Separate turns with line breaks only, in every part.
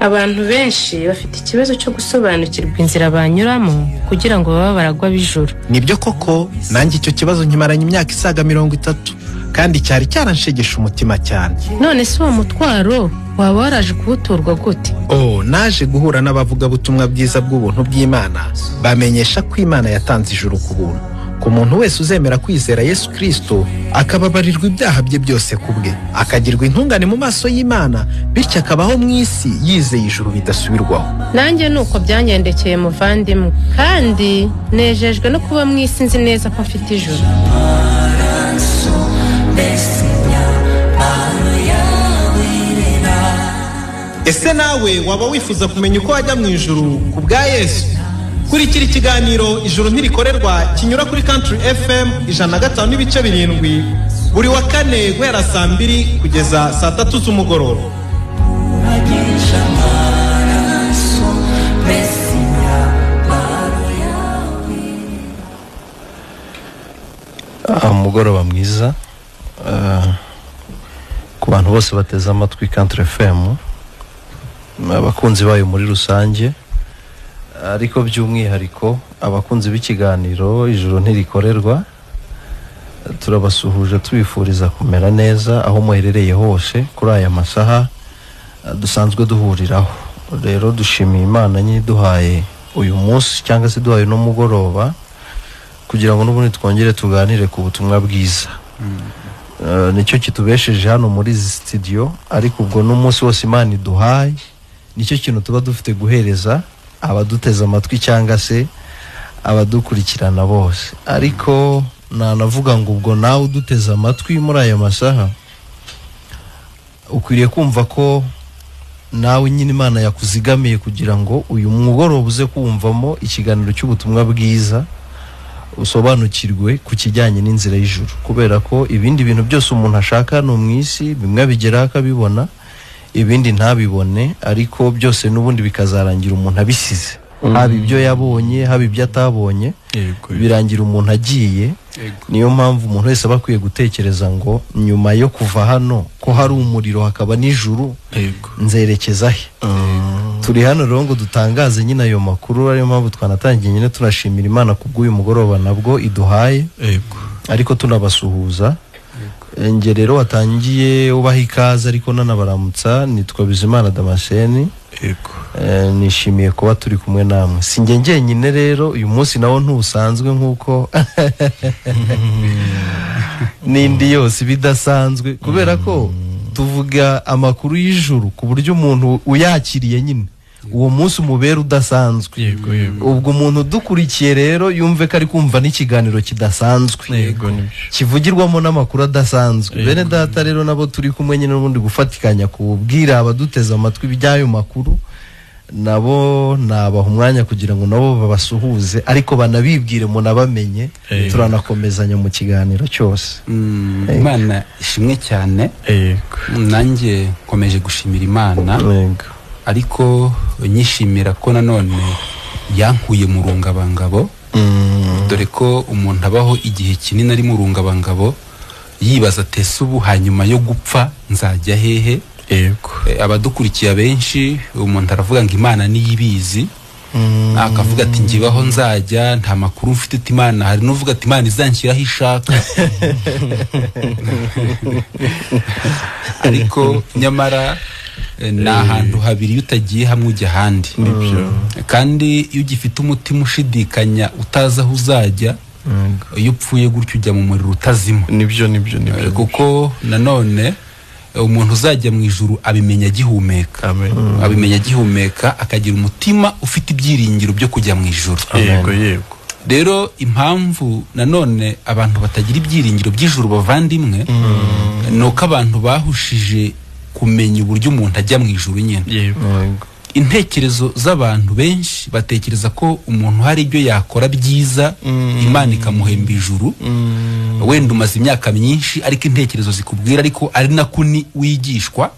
Abantu benshi bafite ikibazo cyo gusobanukirwa inzira banyuramo kugira ngo babe baragwa b'ijuru.
Nibyo koko, nanjye icyo kibazo nkimaranye imyaka isaga 30, kandi cyari cyaranshegesha umutima cyane.
None se uwo mutwaro waba waraje kuwuturwa gute?
Oh, naje guhura n'abavugabutumwa bwiza bw'ubuntu bw'Imana, bamenyesha ko Imana yatanze ijuru ku buntu ku muntu wese uzemera kwizera Yesu Kristo, akababarirwa ibyaha bye byose ku bwe, akagirwa intungane mu maso y'Imana, bityo akabaho mu isi yizeye ijuru bidasubirwaho.
Nanjye nuko byangendekeye muvandimwe, kandi nejejwe no kuba mu isi nzi neza ko mfite ijuru.
Ese nawe waba wifuza kumenya uko wajya mu ijuru ku bwa Yesu? Kurikira ikiganiro Ijuru Ntirikorerwa kinyura kuri Country FM 105.7 buri wa kane guhera saa 2 kugeza saa 3 z'umugoroba.
Umugoroba mwiza ku bantu bose bateze amatwi Country FM, abakunzi bayo muri rusange, ariko by'umwihariko abakunzi b'ikiganiro Ijuru Ntirikorerwa. Turabasuhuje tubifuriza kumera neza aho muherereye hose kuri aya masaha dusanzwe duhuriraho. Rero dushimiye Imana nyiduhaye uyu munsi cyangwa se duhaye no mugoroba kugira ngo n'ubundi twongere tuganire ku butumwa bwiza. Nicyo kitubesheje hano muri izi studio, ariko ubwo n'umunsi wose Imana iduhaye nicyo kintu tuba dufite guhereza abaduteze amatwi cyangwa se abadukurikirana bose. Ariko nanavuga ngo ubwo nawe uduteze amatwi muri aya masaha ukwiriye kumva ko nawe nyine Imana yakuzigamiye kugira ngo uyu mugoroba uze kumvamo ikiganiro cy'ubutumwa bwiza, usobanukirwe ku kijyanye n'inzira y'ijuru. Kubera ko ibindi bintu byose umuntu ashaka hano mu isi, bimwe abigeraho akabibona, ibindi ntabibone, ariko byose n'ubundi bikazarangira umuntu abisize. Haba ibyo yabonye, haba ibyo atabonye, birangira umuntu agiye. Niyo mpamvu umuntu wese aba akwiye gutekereza ngo nyuma yo kuva hano ko hari umuriro hakaba n'ijuru, nzerekeza he? Turi hano rero ngo dutangaze nyine ayo makuru, ariyo mpamvu twanatangiye nyine tunashimira Imana kubw'uyu mugoroba nabwo iduhaye, ariko tunabasuhuza. Nge rero watangiye ubaha ikaze ariko nanabaramutsa, nitwa Bizimana Damascene. Nishimiye kuba turi kumwe namwe. Si njye njyenyine rero uyu munsi nawo ntusanzwe nkuko n'indi yose bidasanzwe, kubera ko tuvuga amakuru y'ijuru ku buryo umuntu uyakiriye nyine uwo munsi umubera udasanzwe. Ubwo umuntu udukurikiye rero yumve ko ari kumva n'ikiganiro kidasanzwe kivugirwamo n'amakuru adasanzwe. Bene data rero nabo turi kumwe nyine n'ubundi gufatikanya kubwira abaduteze amatwi by'ayo makuru, nabo nabaha umwanya kugira ngo nabo babasuhuze, ariko banabibwire munabamenye. Turanakomezanya mu kiganiro cyose.
Imana ishimwe cyane. Nanjye nkomeje gushimira Imana, ariko nyishimira ko nanone yankuye mu rungabangabo. Dore ko umuntu abaho igihe kinini ari mu rungabangabo yibaza atese ubu hanyuma yo gupfa nzajya hehe? Abadukurikiye benshi umuntu aravuga ngo Imana niyibizi, akavuga ati ngibaho nzajya nta makuru mfite ati Imana, hari n'uvuga ati Imana izanshyiraho ishaka. Ariko nyamara ni ahantu habiri, iyo utagiye hamwe ujya ahandi. Kandi iyo ugifite umutima ushidikanya utazi aho uzajya, iyo upfuye gutyo ujya mu muriro utazima.
Nibyo nibyo nibyo.
Kuko nanone umuntu uzajya mu ijuru abimenya agihumeka, abimenya agihumeka, akagira umutima ufite ibyiringiro byo kujya mu ijuru.
Yego yego.
Rero impamvu nanone abantu batagira ibyiringiro by'ijuru bavandimwe, ni uko abantu bahushije kumenya uburyo umuntu ajya mu ijuru nyine. Intekerezo z'abantu benshi batekereza ko umuntu hari ibyo yakora byiza Imana ikamuhemba ijuru. Wenda umaze imyaka myinshi ariko intekerezo zikubwira, ariko ari nako ni wigishwa,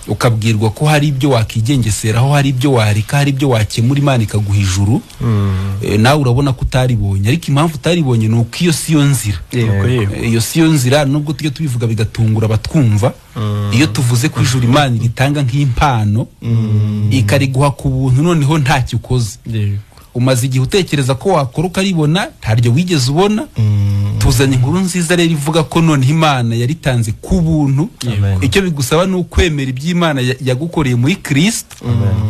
ukabwirwa ko hari ibyo wakigengeseraho, hari ibyo wareka, hari ibyo wakemura, Imana ikaguha ijuru. Nawe urabona ko utaribonye, ariko impamvu utaribonye ni uko iyo si yo nzira. Iyo si yo nzira, nubwo tujye tubivuga bigatungura abatwumva, Iyo tuvuze ko ijuru Imana ritanga nk'impano ikariguha ku buntu, noneho ntacyo ukoze. Umaze igihe utekereza ko wakora ukaribona, ntaryo wigeze ubona. Tuzanye inkuru nziza rero ivuga ko noneho Imana yaritanze ku buntu. Icyo bigusaba ni ukwemera iby'Imana yagukoreye muri Kristo.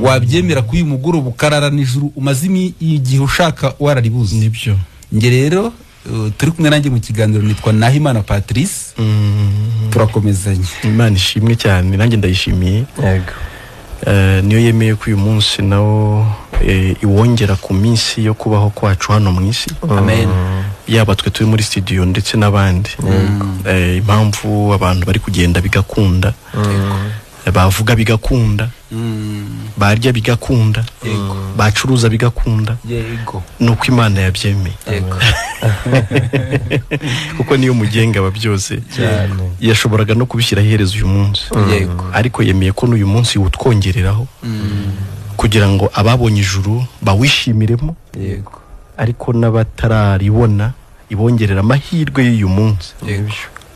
Wabyemera kuri uyu mugoroba ukarara nijoro umaze igihe ushaka wararibuze.
Nibyo.
Nge rero turi kumwe nanjye mu kiganiro nitwa Nahimana Patrice. Turakomezanye.
Imana ishimwe cyane, nanjye ndayishimiye.
Yego.
Niyo yemeye ko uyu munsi nawo iwongera ku minsi yo kubaho kwacu hano mu isi.
Amen.
Yaba twe turi muri studio ndetse n'abandi. Impamvu abantu bari kugenda bigakunda, bavuga bigakunda, barya bigakunda, bacuruza bigakunda, nuko Imana yabyemeye. Kuko niyo mugenga wa byose, yashoboraga no kubishyira iherezo uyu munsi, ariko yemeye ko n'uyu munsi utwongereraho kugira ngo ababonye ijuru bawishimiremo, ariko n'abatararibona ibongerera amahirwe y'uyu munsi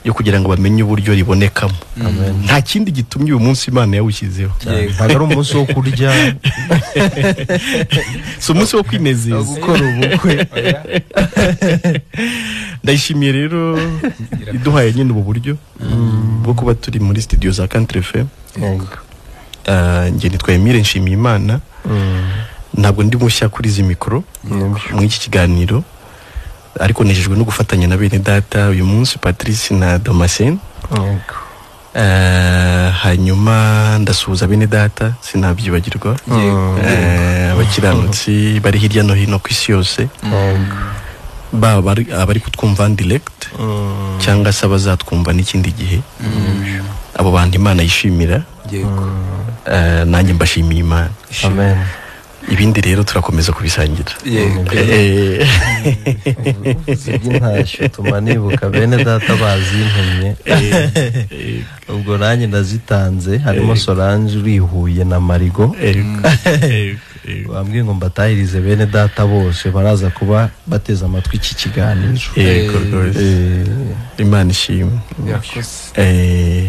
yo kugira ngo bamenye uburyo ribonekamo. Nta kindi gitumye uyu munsi Imana yawushyizeho.
Ntabwo ari umunsi wo kurya,
si umunsi wo kwinezeza,
gukora ubukwe.
Ndayishimiye rero iduhaye nyine ubu buryo bwo kuba turi muri studio za Country FM. Njye nitwa Emile Nshimiyimana. Ntabwo ndi mushya kuri izi mikoro muri iki kiganiro, ariko nejejwe no gufatanya na bene data uyu munsi, Patrice na Damascene. Hanyuma ndasuhuza bene data, sinabyibagirwa, abakiranutsi bari hirya no hino ku isi yose, baba abari kutwumva direct cyangwa se abazatwumva n'ikindi gihe. Abo bantu Imana yishimira, nanjye mbashimiye Imana.
Amen.
Ibindi rero turakomeza kubisangira.
Ntashyo tuma nibuka bene data bazintumye, ubwo nanjye ndazitanze. Harimo Solange uri Huye na Marigo, bambwiye ngo mbatahirize bene data bose baraza kuba bateze amatwi iki kiganiro.
Yego rwose, Imana ishimwe.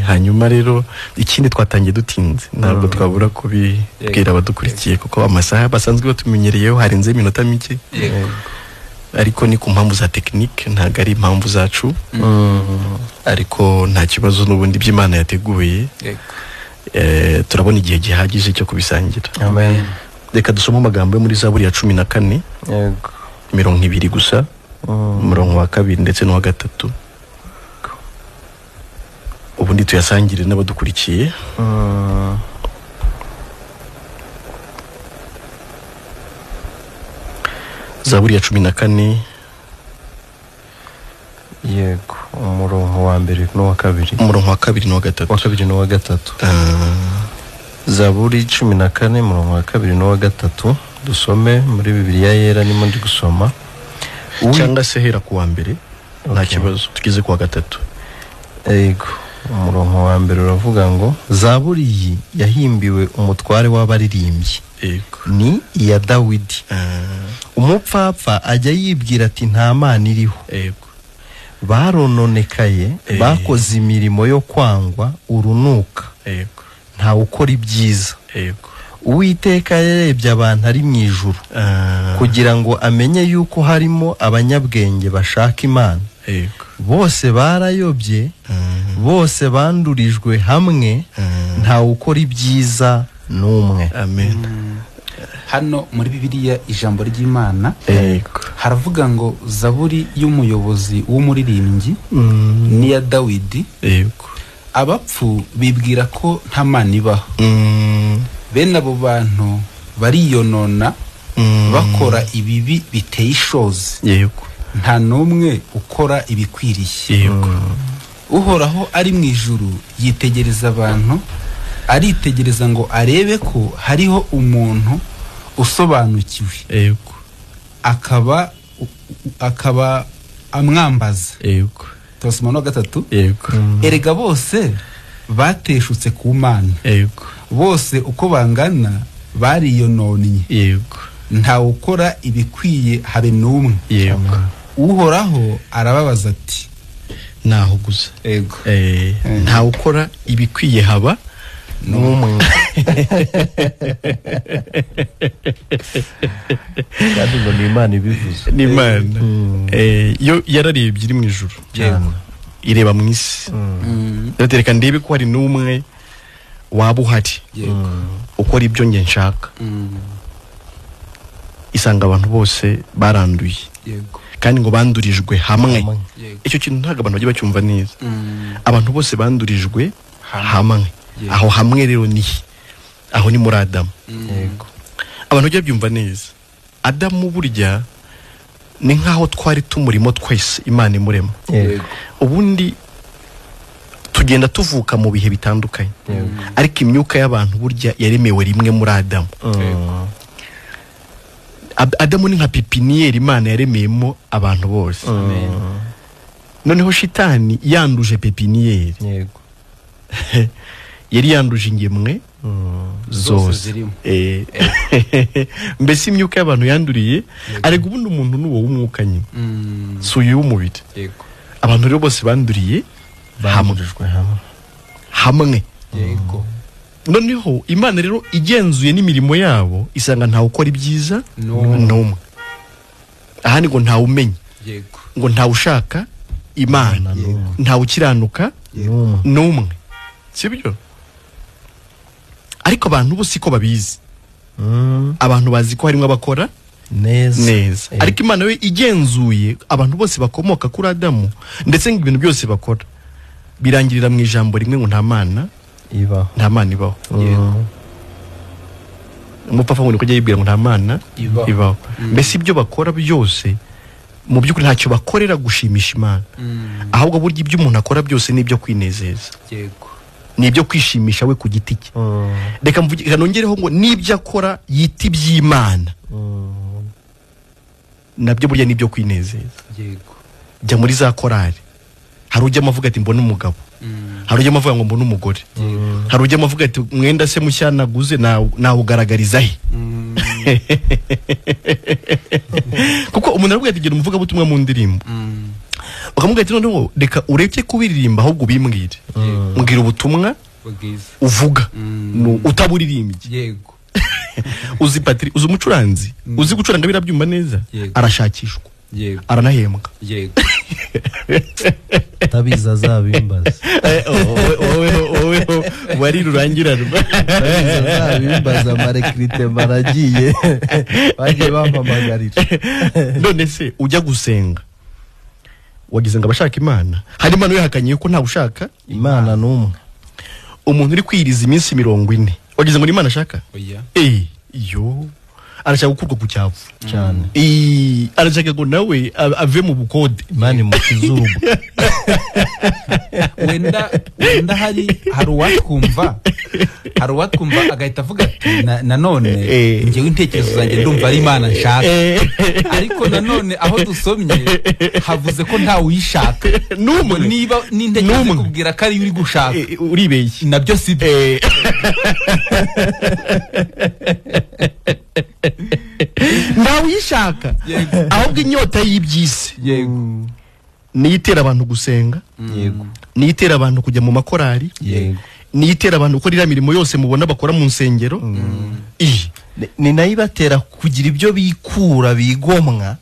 Hanyuma rero ikindi twatangiye dutinze, ntabwo twabura kubibwira abadukurikiye kuko amasaha basanzwe batumenyereyeho harenze iminota mike, ariko ni ku mpamvu za tekinike, ntabwo ari impamvu zacu, ariko nta kibazo n'ubundi by'Imana yateguye. Turabona igihe gihagije cyo kubisangira.
Amen.
Reka dusome amagambo yo muri Zaburi ya 14, mirongo ibiri gusa, umurongo wa 2 ndetse n'uwa 3, ubundi tuyasangire n'abadukurikiye. Zaburi ya 14,
yego, umurongo wa 1 n'uwa 2,
umurongo wa 2 n'uwa 3,
wa 2 n'uwa 3. Zaburi 14 umurongo wa 2 n'uwa 3, dusome muri Bibiliya yera nimo ndi gusoma.
Cyangwa se hera ku wa 1, nta kibazo, tugeze ku wa 3.
Yego, umurongo wa 1 uravuga ngo Zaburi iyi yahimbiwe umutware w'abaririmbyi, ni iya Dawidi. Umupfapfa ajya yibwira ati nta Mana iriho. Barononekaye, bakoze imirimo yo kwangwa urunuka, ntawe ukora ibyiza. Uwiteka yarebye abantu ari mu ijuru kugira ngo amenye yuko harimo abanyabwenge bashaka Imana. Bose barayobye, bose bandurijwe hamwe, ntawe ukora ibyiza n'umwe.
Amen.
Hano muri Bibiliya ijambo ry'Imana haravuga ngo Zaburi y'umuyobozi w'umuririmbyi ni ya Dawidi. Abapfu bibwira ko nta Mana ibaho. Bene abo bantu bariyonona, bakora ibibi biteye ishozi. Nta n'umwe ukora ibikwiriye. Uhoraho ari mu ijuru yitegereza abantu, aritegereza ngo arebe ko hariho umuntu usobanukiwe, akaba amwambaza. Turasoma no 3. Erega bose bateshutse ku Mana, bose uko bangana bariyononnye, ntawe ukora ibikwiye habe n'umwe. Uhoraho arababaza ati
Naho gusa.
Yego.
Ntawe ukora ibikwiye haba
n'umwe. Kandi ngo ni Imana ibivuze.
Ni Imana. Yo yararebye iri mu ijuru.
Yego.
Ireba mu isi. Reka ndebe ko hari n'umwe waba uhari.
Yego.
Ukora ibyo nge nshaka. Isanga abantu bose baranduye.
Yego.
Kandi ngo bandurijwe hamwe.
Yego.
Icyo kintu ntabwo abantu bajya bacyumva neza. Abantu bose bandurijwe hamwe. Aho hamwe rero ni aho ni muri Adamu.
Yego.
Abantu bajya babyumva neza. Adamu burya ni nkaho twari tumurimo twese Imana imurema.
Yego.
Ubundi tugenda tuvuka mu bihe bitandukanye. Ariko imyuka y'abantu burya yaremewe rimwe muri Adamu. Adamu ni nka pipiniyeri Imana yaremeyemo abantu bose. Noneho shitani yanduje pipiniyeri.
Yego.
Yari yanduje ingemwe zose. Mbese imyuka y'abantu yanduriye, ariko ubundi umuntu nuwo w'umwuka nyine. Si uyu w'umubiri.
Yego.
Abantu rero bose banduriye
bandurijwe hamwe.
Hamwe.
Yego.
Noneho Imana rero igenzuye n'imirimo yabo isanga ntawe ukora ibyiza n'umwe. Ahandi ngo ntawe umenya.
Yego.
Ngo ntawe ushaka Imana. Ntawe ukiranuka n'umwe. Sibyo? Ariko abantu bo siko babizi. Abantu bazi ko harimo abakora neza. Ariko Imana we igenzuye abantu bose bakomoka kuri Adamu ndetse n'ibintu byose bakora birangirira mu ijambo rimwe ngo nta mana
ibaho.
Nta mana ibaho. Umupapa ngo niko yibwira ngo nta mana ibaho. Mbese ibyo bakora byose mu by'ukuri ntacyo bakorera gushimisha Imana. Ahubwo burya ibyo umuntu akora byose ni ibyo kwinezeza.
Yego.
Ni ibyo kwishimisha we ku giti cye. Reka mvuge nongereho ngo nibyo akora yita iby'Imana. Nabyo burya nibyo kwinezeza.
Yego.
Jya muri za korari. Hari ujya amavuga ati mbona umugabo. Hari ujya amavuga ngo mbona umugore. Hari ujya amavuga ati mwenda se mushya naguze nawugaragariza he. Kuko umuntu aravuga ati gira umuvuga butumwa mu ndirimbo. Bakamubwira ati noneho reka ureke kubiririmba ahubwo ubimbwire. Mbwira ubutumwa uvuga utaburirimbye.
Yego.
Uzi Patri, uzi umucuranzi, uzi gucuranga birabyumva neza, arashakishwa.
Yego.
Aranahembwa.
Yego.
Tabiza azabimbaza.
Wowe wari rurangiranwa.
Tabiza azabimbaza amarekrite baragiye. Bagiye bampamagarira.
None se ujya gusenga wagize ngo abashaka Imana, hari Imana wihakanye ko nta ushaka
Imana n'umwe.
Umuntu uri kwiriza iminsi 40 wagize ngo ni Imana ashaka?
Oya.
Yo arashaka gukurwa ku cyavu
cyane.
Arashaka ngo nawe ave mu bukode.
Imana imukizuba.
Wenda hari uwatwumva agahita avuga ati nanone ngewe intekerezo zanjye ndumva ari Imana nshaka. Ariko nanone aho dusomye havuze ko ntawe uyishaka.
N'umwe.
Niba n'intekerezo kubwira ko ari uri gushaka
uribeshye
nabyo si byo.
Ntawe uyishaka. Ahubwo inyota y'iby'isi.
Yego.
Niyitera abantu gusenga.
Yego.
Niyitera abantu kujya mu makorari.
Yego.
Niyitera abantu gukora iriya mirimo yose mubona bakora mu nsengero.
Ni nayo ibatera kugira ibyo bikura bigomwa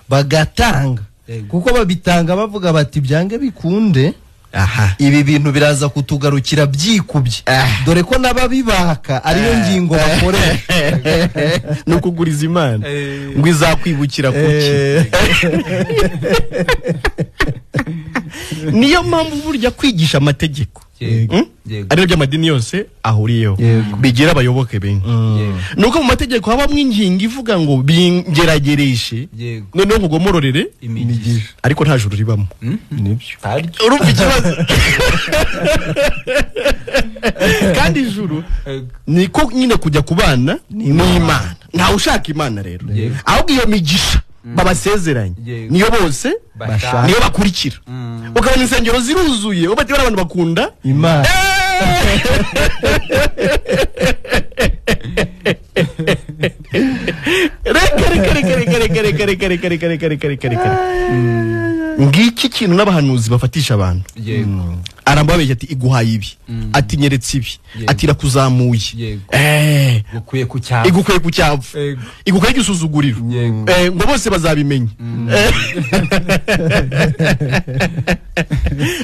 bagatanga. Kuko babitanga bavuga bati byange bikunde.
Aha.
Ibi bintu biraza kutugarukira byikubye. Dore ko nababibaka ariyo ngingo bakoresha.
No kuguriza Imana ngo izakwibukira kuki. Niyo mpamvu burya kwigisha amategeko ari byo amadini yose ahuriyeho bigira abayoboke benshi. Nuko mu mategeko habamwe ingingo ivuga ngo bingeragereshe noneho nkugomororere
imigisha,
ariko nta juru ribamo.
Nibyo.
Urumva ikibazo? Kandi ijuru niko nyine kujya kubana n'Imana. Ntawe ushaka Imana rero, ahubwo iyo migisha babasezeranye niyo bose niyo bakurikira. Ukabona insengero ziruzuye ubati bari abantu bakunda
Imana.
Reka reka reka reka reka reka reka reka reka reka reka reka.
Ngiki kintu n'abahanuzi bafatisha abantu. Arambabeshya ati iguhaye ibi, ati nyeretse ibi, ati irakuzamuye,
igukuye ku cyavu,
igukuye ku cyavu, igukuye igisuzuguriro, ngo bose bazabimenya.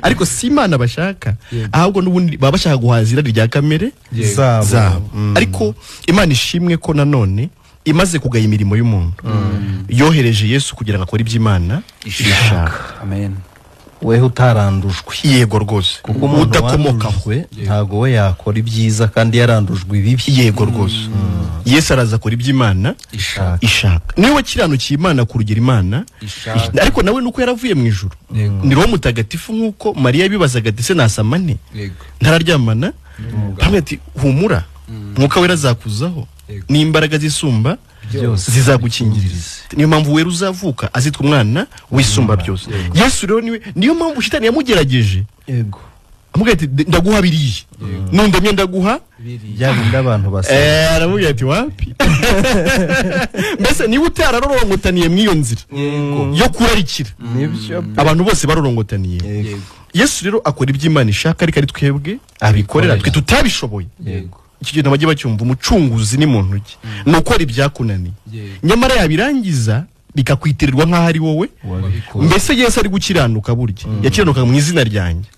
Ariko si Imana bashaka, ahubwo n'ubundi baba bashaka guhaza irari rya kamere zabo. Ariko Imana ishimwe ko nanone imaze kugaya imirimo y'umuntu, yohereje Yesu kugira ngo akore iby'Imana ishaka.
Amen.
Weho utarandujwe.
Yego rwose.
Kuko umuntu udakomokaho ntago we yakora ibyiza kandi yarandujwe ibibi.
Yego rwose. Yesu araza akora iby'Imana ishaka. Niwe wakiranukiye Imana kurugera Imana ishaka. Ariko nawe nuko yaravuye mu ijuru. Ni Roho Mutagatifu nkuko Mariya bibazaga ati se nasama nte? Ntararyamana. Pamwe ati humura, Mwuka Wera azakuzaho n'imbaraga zisumba
byose
zizagukingiriza. Niyo mpamvu wera uzavuka azitwa umwana wisumba byose. Yesu rero niwe, niyo mpamvu shitani yamugerageje.
Yego.
Amubwira ati ndaguha biriye, nundamye ndaguha
bya bindi abantu basaba.
Aramubwira ati wapi. Mbese niba utararorongotaniye mw'iyo nzira yo kurarikira, abantu bose barorongotaniye. Yesu rero akora iby'Imana ishaka, ariko ari twebwe abikorera twe tutabishoboye. Iki kintu bajye bacyumva, umucunguzi ni muntu ki? Ni ukora ibyakunaniye, nyamara yabirangiza bikakwitirirwa nk'aho ari wowe. Mbese Yesu ari gukiranuka burya, yakiranuka mu izina ryanjye.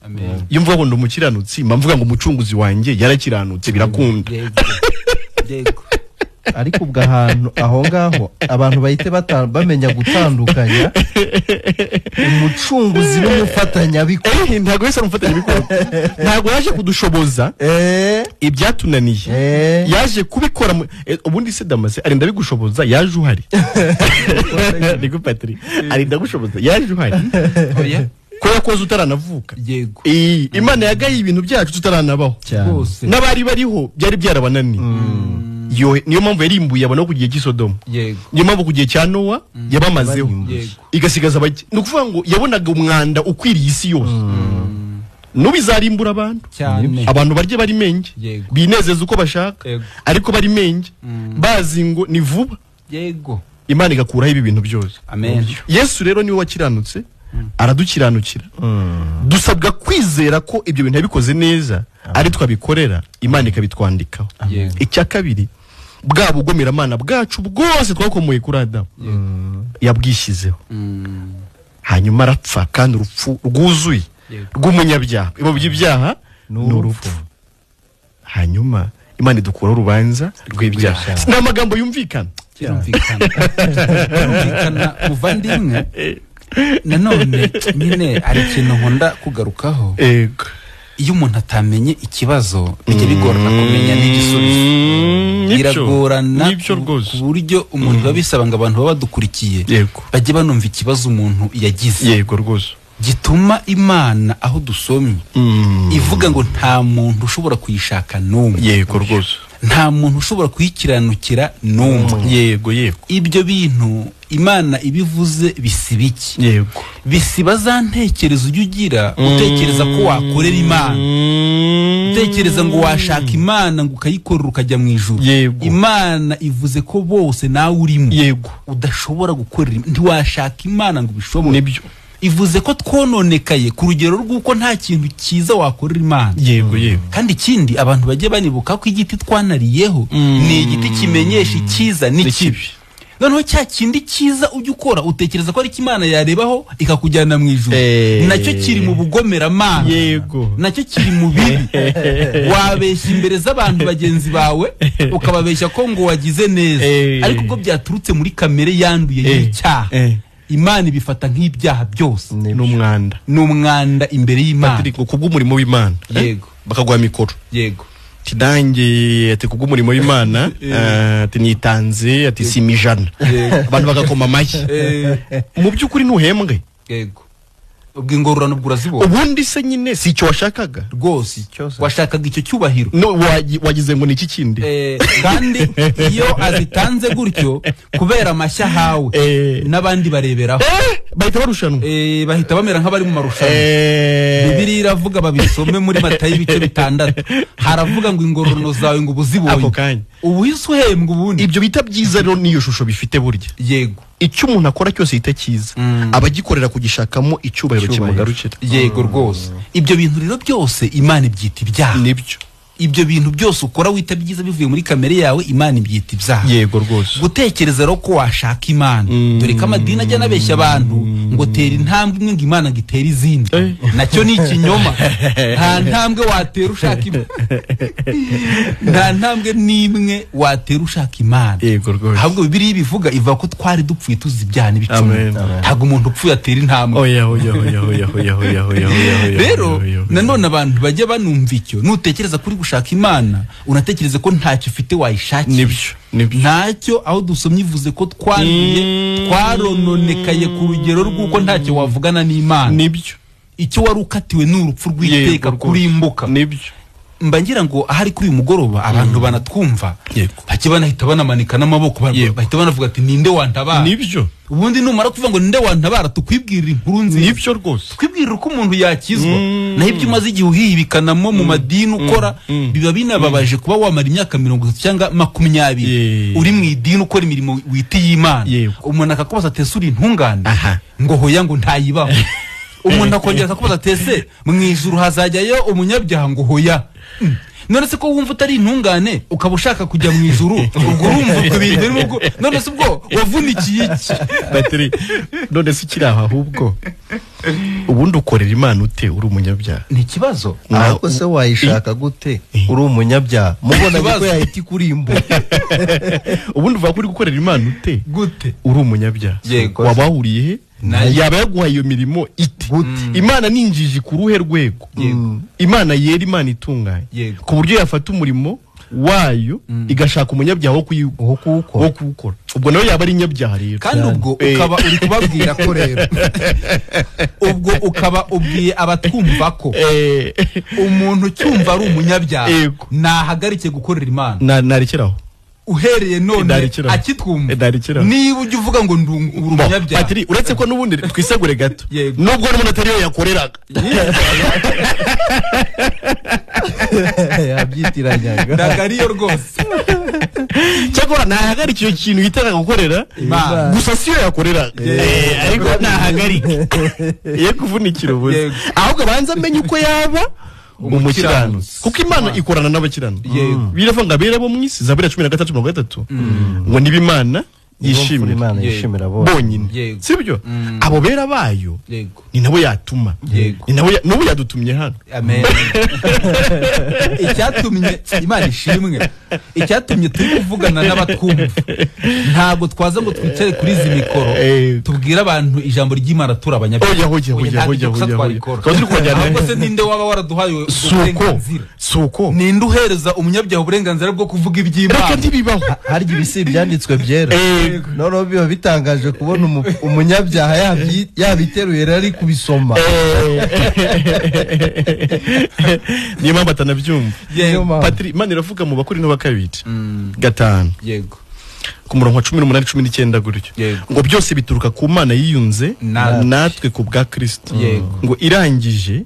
Iyo mvuga ngo ndi umukiranutsi, mba mvuga ngo umucunguzi wanjye yarakiranutse, birakunda.
Ariko ubwo ahantu aho ngaho abantu bahite bamenya gutandukanya umucunguzi n'umufatanyabikorwa.
Ntabwo Yesu ari umufatanyabikorwa, ntabwo yaje kudushoboza ibyatunaniye, yaje kubikora. Ubundi se Damase arinda bigushoboza, yaje uhari. Niko Patrick arinda gushoboza, yaje uhari. Ko yakoze utaranavuka.
Yego.
Imana yagaye ibintu byacu tutaranabaho, n'abari bariho byari byarabananiye. Niyo mpamvu yarimbuye abantu ku gihe cy'Isodomu. Niyo mpamvu ku gihe cya Nowa yabamazeho, igasigaza bake. Ni ukuvuga ngo yabonaga umwanda ukwiriye isi yose. N'ubizarimbura abantu, abantu barye bari menge, binezeza uko bashaka, ariko bari menge bazi ngo ni vuba.
Yego.
Imana igakuraho ibi bintu byose.
Amen.
Yesu rero niwe wakiranutse, aradukiranukira. Dusabwa kwizera ko ibyo bintu yabikoze neza, ari twabikorera, Imana ikabitwandikaho. Icya kabiri, bwa bugomeramana bwacu bwose twakomoye kuri Adamu yabwishyizeho, hanyuma arapfa, kandi urupfu rwuzuye rw'umunyabyaha. Ibo by'ibyaha ni urupfu. Hanyuma Imana idukuraho urubanza rw'ibyaha. Ni amagambo yumvikana.
Birumvikana muvandimwe. Nanone nyine hari ikintu nkunda kugarukaho. Iyo umuntu atamenye ikibazo bijya bigorana kumenya n'igisubizo. Biragorana ku buryo umuntu biba bisaba ngo abantu baba badukurikiye bajye banumva ikibazo umuntu yagize.
Yego rwose.
Gituma Imana aho dusomye ivuga ngo nta muntu ushobora kuyishaka n'umwe.
Yego rwose.
Nta muntu ushobora kuyikiranukira n'umwe.
Yego yego.
Ibyo bintu Imana ibivuze bisiba iki?
Yego.
Bisiba za ntekerezo ujya ugira, utekereza ko wakorera Imana, utekereza ngo washaka Imana ngo ukayikorera ukajya mu ijuru. Imana ivuze ko bose nawe urimo.
Yego.
Udashobora gukorera, ntiwashaka Imana ngo ubishobore.
Nibyo.
Ivuze ko twononekaye ku rugero rw'uko nta kintu cyiza wakorera Imana.
Yego yego.
Kandi ikindi abantu bajye banibuka ko igiti twanariyeho ni igiti kimenyesha icyiza n'ikibi. Noneho cya kindi cyiza ujya ukora utekereza ko ari Imana yarebaho ikakujyana mu ijuru, nacyo kiri mu bugomeramana.
Yego.
Nacyo kiri mu bibi. Wabeshya imbere z'abantu bagenzi bawe ukababeshya ko ngo wagize neza, ariko ubwo byaturutse muri kamere yanduye y'icyaha, Imana ibifata nk'ibyaha byose.
Ni umwanda.
Ni umwanda imbere y'Imana.
Patrick, kubw'umurimo w'Imana.
Yego.
Bakaguha mikoro.
Yego.
Tidange ati kubw'umurimo w'Imana, ati nitanze, ati simijana. Abantu bagakoma amashyi. Mu by'ukuri ntuhembwe.
Yego. Ubwo ingororano ubwo urazibona.
Ubundi se nyine si icyo washakaga
rwose, washakaga icyo cyubahiro.
No, wagize ngo ni iki kindi.
Kandi iyo azitanze gutyo kubera amashyi ahawe n'abandi bareberaho,
bahita barushanwa,
bahita bamera nk'abari mu marushanwa. Bibiliya iravuga, babisome muri Matayo ibice 6, haravuga ngo ingororano zawe ngo ubuzibonye
ako kanya.
Ubu hise uhembwa ubundi.
Ibyo bita byiza rero niyo shusho bifite burya.
Yego.
Icyo umuntu akora cyose yita cyiza abagikorera kugishakamo icyubahiro kimugarukira.
Yego rwose. Ibyo bintu rero byose Imana ibyita ibyaha.
Nibyo.
Ibyo bintu byose ukora wita byiza bivuye muri kamere yawe Imana ibyita ibyaha.
Yego rwose.
Gutekereza rero ko washaka Imana, dore ko amadini ajya anabeshya abantu ngo tera intambwe imwe ngo Imana ngo itere izindi, nacyo ni ikinyoma. Nta ntambwe watera ushaka Imana, nta ntambwe n'imwe watera ushaka Imana.
Yego rwose.
Ahubwo Bibiliya ibivuga ivuga ko twari dupfuye tuzi ibyaha n'ibicumuro. Ntabwo umuntu upfuye atera intambwe.
Oya oya oya oya oya oya oya oya.
Rero nanone abantu bajya banumva icyo, nutekereza kuri gushaka Imana unatekereza ko ntacyo ufite wayishakira.
Nibyo.
Ntacyo. Aho dusomye ivuze ko twanduye, twarononekaye ku rugero rw'uko ntacyo wavugana n'Imana.
Nibyo.
Icyo wari ukatiwe ni urupfu rw'iteka, kurimbuka.
Nibyo.
Mba ngira ngo ahari kuri uyu mugoroba abantu banatwumva bajye banahita banamanika n'amaboko, bahita banavuga ati ninde wantabara.
Nibyo.
Ubundi numara kuvuga ngo ninde wantabara, tukwibwirira inkuru nziza.
Nibyo rwose.
Tukwibwirira uko umuntu yakizwa. Naho ibyo umaze igihe uhibikanamo mu madini ukora, biba binababaje kuba wamara imyaka 30 cyangwa 20 uri mu idini ukora imirimo wita iy'Imana. Umuntu akakubaza ati ese uri intungane? Ngo hoya, ngo ntayibaho. Umuntu akongera akakubaza ati ese mu ijuru hazajyayo umunyabyaha? Ngo hoya. None se ko wumva utari intungane ukaba ushaka kujya mu ijuru, ubwo urumva ubwo bintu urimo ubwo, none se ubwo wavunikiye iki?
Batiri, none se ukiri aho ahubwo ubundi ukorera Imana ute uri umunyabyaha?
Ni ikibazo.
Ahubwo se wayishaka gute uri umunyabyaha? Mubona ko yahita ikurimbo.
Ubundi uvuga ko uri gukorera Imana ute?
Gute?
Uri umunyabyaha. Waba wahuriye he? Yaba yaguhaye iyo mirimo ite? Imana ninjiji ku ruhe rwego? Imana yera, Imana itunganye, ku buryo yafata umurimo wayo igashaka umunyabyaha wo kuwukora. Ubwo nawe yaba ari inyabyaha rero.
Kandi ubwo ukaba uri kubabwira ko rero ubwo ukaba ubwiye abatwumva ko umuntu cyumva ari umunyabyaha nahagarike gukorera Imana.
Narekeraho.
Uhereye none akitwumva. Niba ujya uvuga ngo uri umunyabyaha,
Patiri, uretse ko n'ubundi twisegure gato, nubwo n'umuntu atari yo yakoreraga
yabyitiranyaga,
ntabwo ariyo rwose.
Cyakora nahagarika icyo kintu yitanga gukorera, gusa siyo yakoreraga, ariko nahagarike ye kuvunikira ubusa, ahubwo abanza amenye uko yaba umukiranutsi, kuko Imana ikorana n'abakiranutsi. Biravuga ngo abera bo mu isi, Zaburi ya 13:3, ngo niba Imana yishimira bonyine, sibyo? Abo bera bayo ni nabo yatuma, ni nabo n'ubu yadutumye hano.
Amen. Icyatumye Imana ishimwe, icyatumye turi kuvugana n'abatwumva, ntabwo twaza ngo twicare kuri izi mikoro tubwire abantu ijambo ry'Imana turi abanyabyaha. Ahubwo se ninde waba waraduhaye uburenganzira?
Suko
ninde uhereza umunyabyaha uburenganzira bwo kuvuga iby'Imana?
Reka ntibibaho.
Harya ibisi byanditswe byera. Noneho biba bitangaje kubona umunyabyaha yabiteruye rero ari kubisoma.
Niyo mpamvu atanabyumva. Patiri, Imana iravuga mu Bakorinto ba kabiri 5,
yego,
ku murongo wa 18 19 gutyo, ngo byose bituruka ku Mana yiyunze natwe ku bwa Kristo, ngo irangije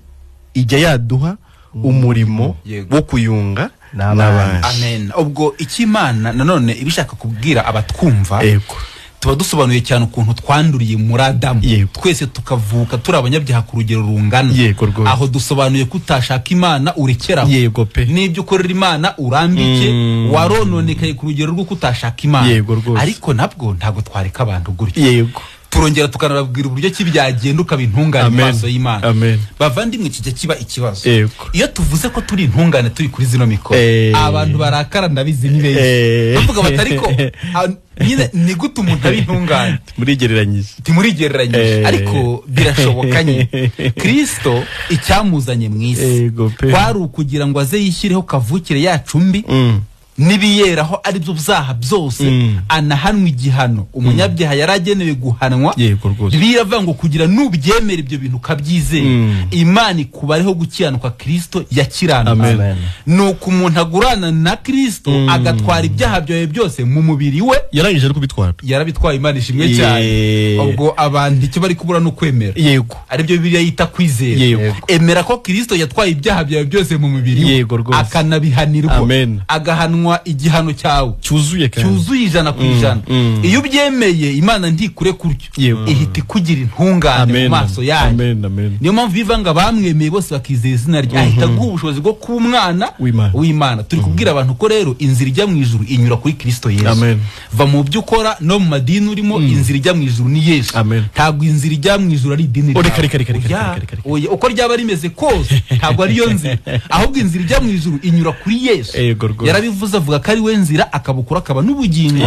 ijya yaduha umurimo wo kuyunga n'abandi.
Amen. Ubwo ikimana nanone ibishaka kubwira abatwumva, tuba dusobanuye cyane ukuntu twanduriye muri Adamu, twese tukavuka turi abanyabyaha ku rugero rungana. Aho dusobanuye ko utashaka Imana urekeraho, n'ibyo ukorera Imana urambike, warononekaye ku rugero rw'uko utashaka Imana. Ariko nabwo ntabwo twareka abantu gutyo. Turongera tukanababwira uburyo ki byagenda ukaba intungane mu maso y'Imana. Bavandimwe, kijya kiba ikibazo iyo tuvuze ko turi intungane turi kuri zino mikoro, abantu barakara ndabizi ni benshi, bavuga bati ariko nyine ni gute umuntu ari intungane? Timurigereranyije. Ariko birashoboka nyine. Kristo icyamuzanye mu isi kwari ukugira ngo aze yishyireho kavukire yacu mbi n'ibiyeraho ari byo byaha byose, anahanwa igihano umunyabyaha yaragenewe guhanwa. Biravuga ngo kugira nubyemera ibyo bintu ukabyizera, Imana ikubareho gukiranuka Kristo yakiranutse. Nuko umuntu agurana na Kristo agatwara ibyaha byawe byose mu mubiri we,
yarangije kubitwara,
yarabitwaye. Imana ishimwe cyane. Ubwo abantu icyo bari kubura no kwemera, aribyo Bibiliya yita kwizera. Emera ko Kristo yatwaye ibyaha byawe byose mu mubiri we, akanabihanirwa, agahanwa Ugahanwa igihano cyawe
cyuzuye kandi
cyuzuye 100%. Iyo ubyemeye Imana ntikure kuryo, ihita ikugira intungane mu maso yayo. Niyo mpamvu bivanga bamwemeye bose bakizera izina rye, ahita aguha ubushobozi bwo kuba umwana w'Imana. Turi kubwira abantu ko rero inzira ijya mu ijuru inyura kuri Kristo Yesu. Va mu byo ukora no mu madini urimo, inzira ijya mu ijuru ni Yesu. Ntabwo inzira ijya mu ijuru ari idini ryawe, uko ryaba rimeze kose ntabwo ariyo nzira, ahubwo inzira ijya mu ijuru inyura kuri Yesu. Yarabivuze avuga ko ari we nzira, akabukura akaba n'ubugingo.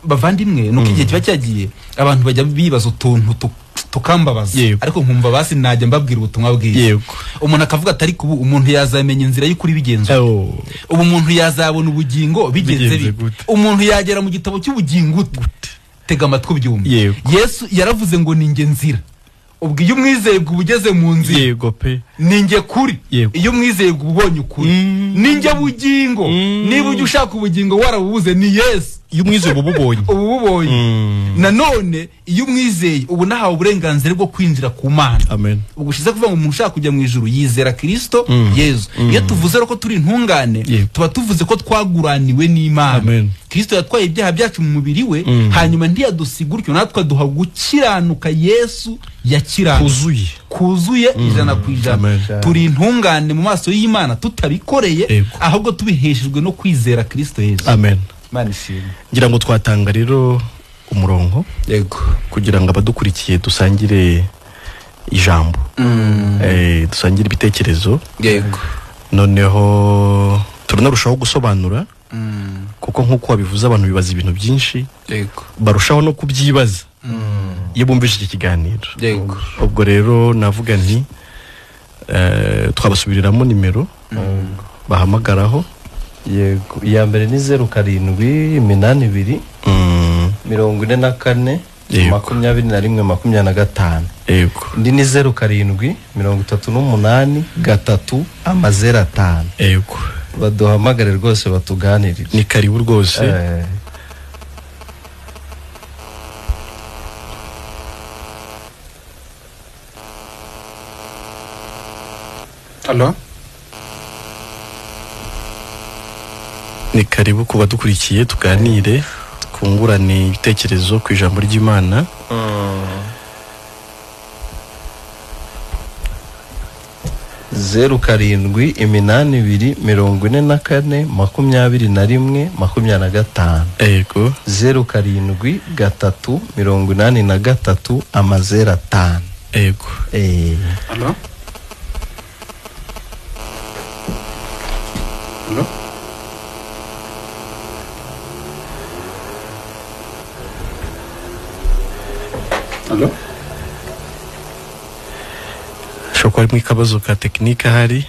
Bavandimwe, nuko igihe kiba cyagiye abantu bajya bibaza utuntu tukambabaza, ariko nkumva basi najya mbabwira ubutumwa bwiza. Umuntu akavuga ati ariko ubu umuntu yazamenya inzira y'ukuri bigenze, ubu umuntu yazabona ubugingo bigenze bite, umuntu yagera mu gitabo cy'ubugingo gute? Tega amatwi ubyumve. Yesu yaravuze ngo ni njye nzira. Ubwo iyo umwizeye ubugeze mu nzira,
yego pe,
ni njye kuri. Iyo umwizeye ubonye ukuri, ni njye bugingo. Niba ujya ushaka ubugingo warabubuze, ni Yesu.
Iyo umwizeye ububonye,
ububonye. Nanone iyo umwizeye ubu nahawe uburenganzira bwo kwinjira ku Mana.
Amen.
Ubwo ushize kuvuga ngo umuntu ushaka kujya mu ijuru yizera Kristo Yesu. Iyo tuvuze ko turi intungane, tuba tuvuze ko twaguraniwe n'Imana. Kristo yatwaye ibyaha byacu mu mubiri we, hanyuma ntiyadusiga utyo, natwe aduha gukiranuka Yesu yakiranutse kuzuye 100%. Turi intungane mu maso y'Imana tutabikoreye, ahubwo tubiheshejwe no kwizera Kristo Yesu.
Amen.
Ngira
ngo twatanga rero umurongo,
yego,
kugira ngo abadukurikiye dusangire ijambo, dusangire ibitekerezo,
yego.
Noneho turanarushaho gusobanura, kuko nk'uko wabivuze abantu bibaza ibintu byinshi,
yego,
barushaho no kubyibaza iyo bumvise iki kiganiro.
Yego.
Ubwo rero navuga nti twabasubiriramo nimero bahamagaraho.
Yego, iya mbere ni 0 7 8 2 44 21 25.
Yego.
Indi ni 0 7 38 3 0 5.
Yego.
Baduhamagare rwose batuganirire.
Ni karibu rwose.
Allo?
Ni karibu kuba dukurikiye, tuganire, twungurane ibitekerezo ku ijambo ry'Imana.
0 7 8 2 44 21 25.
Yego.
0 7 3 83 05.
Yego.
Allo? Allo? Allo?
Shokora mu kabazo ka tekinike ahari,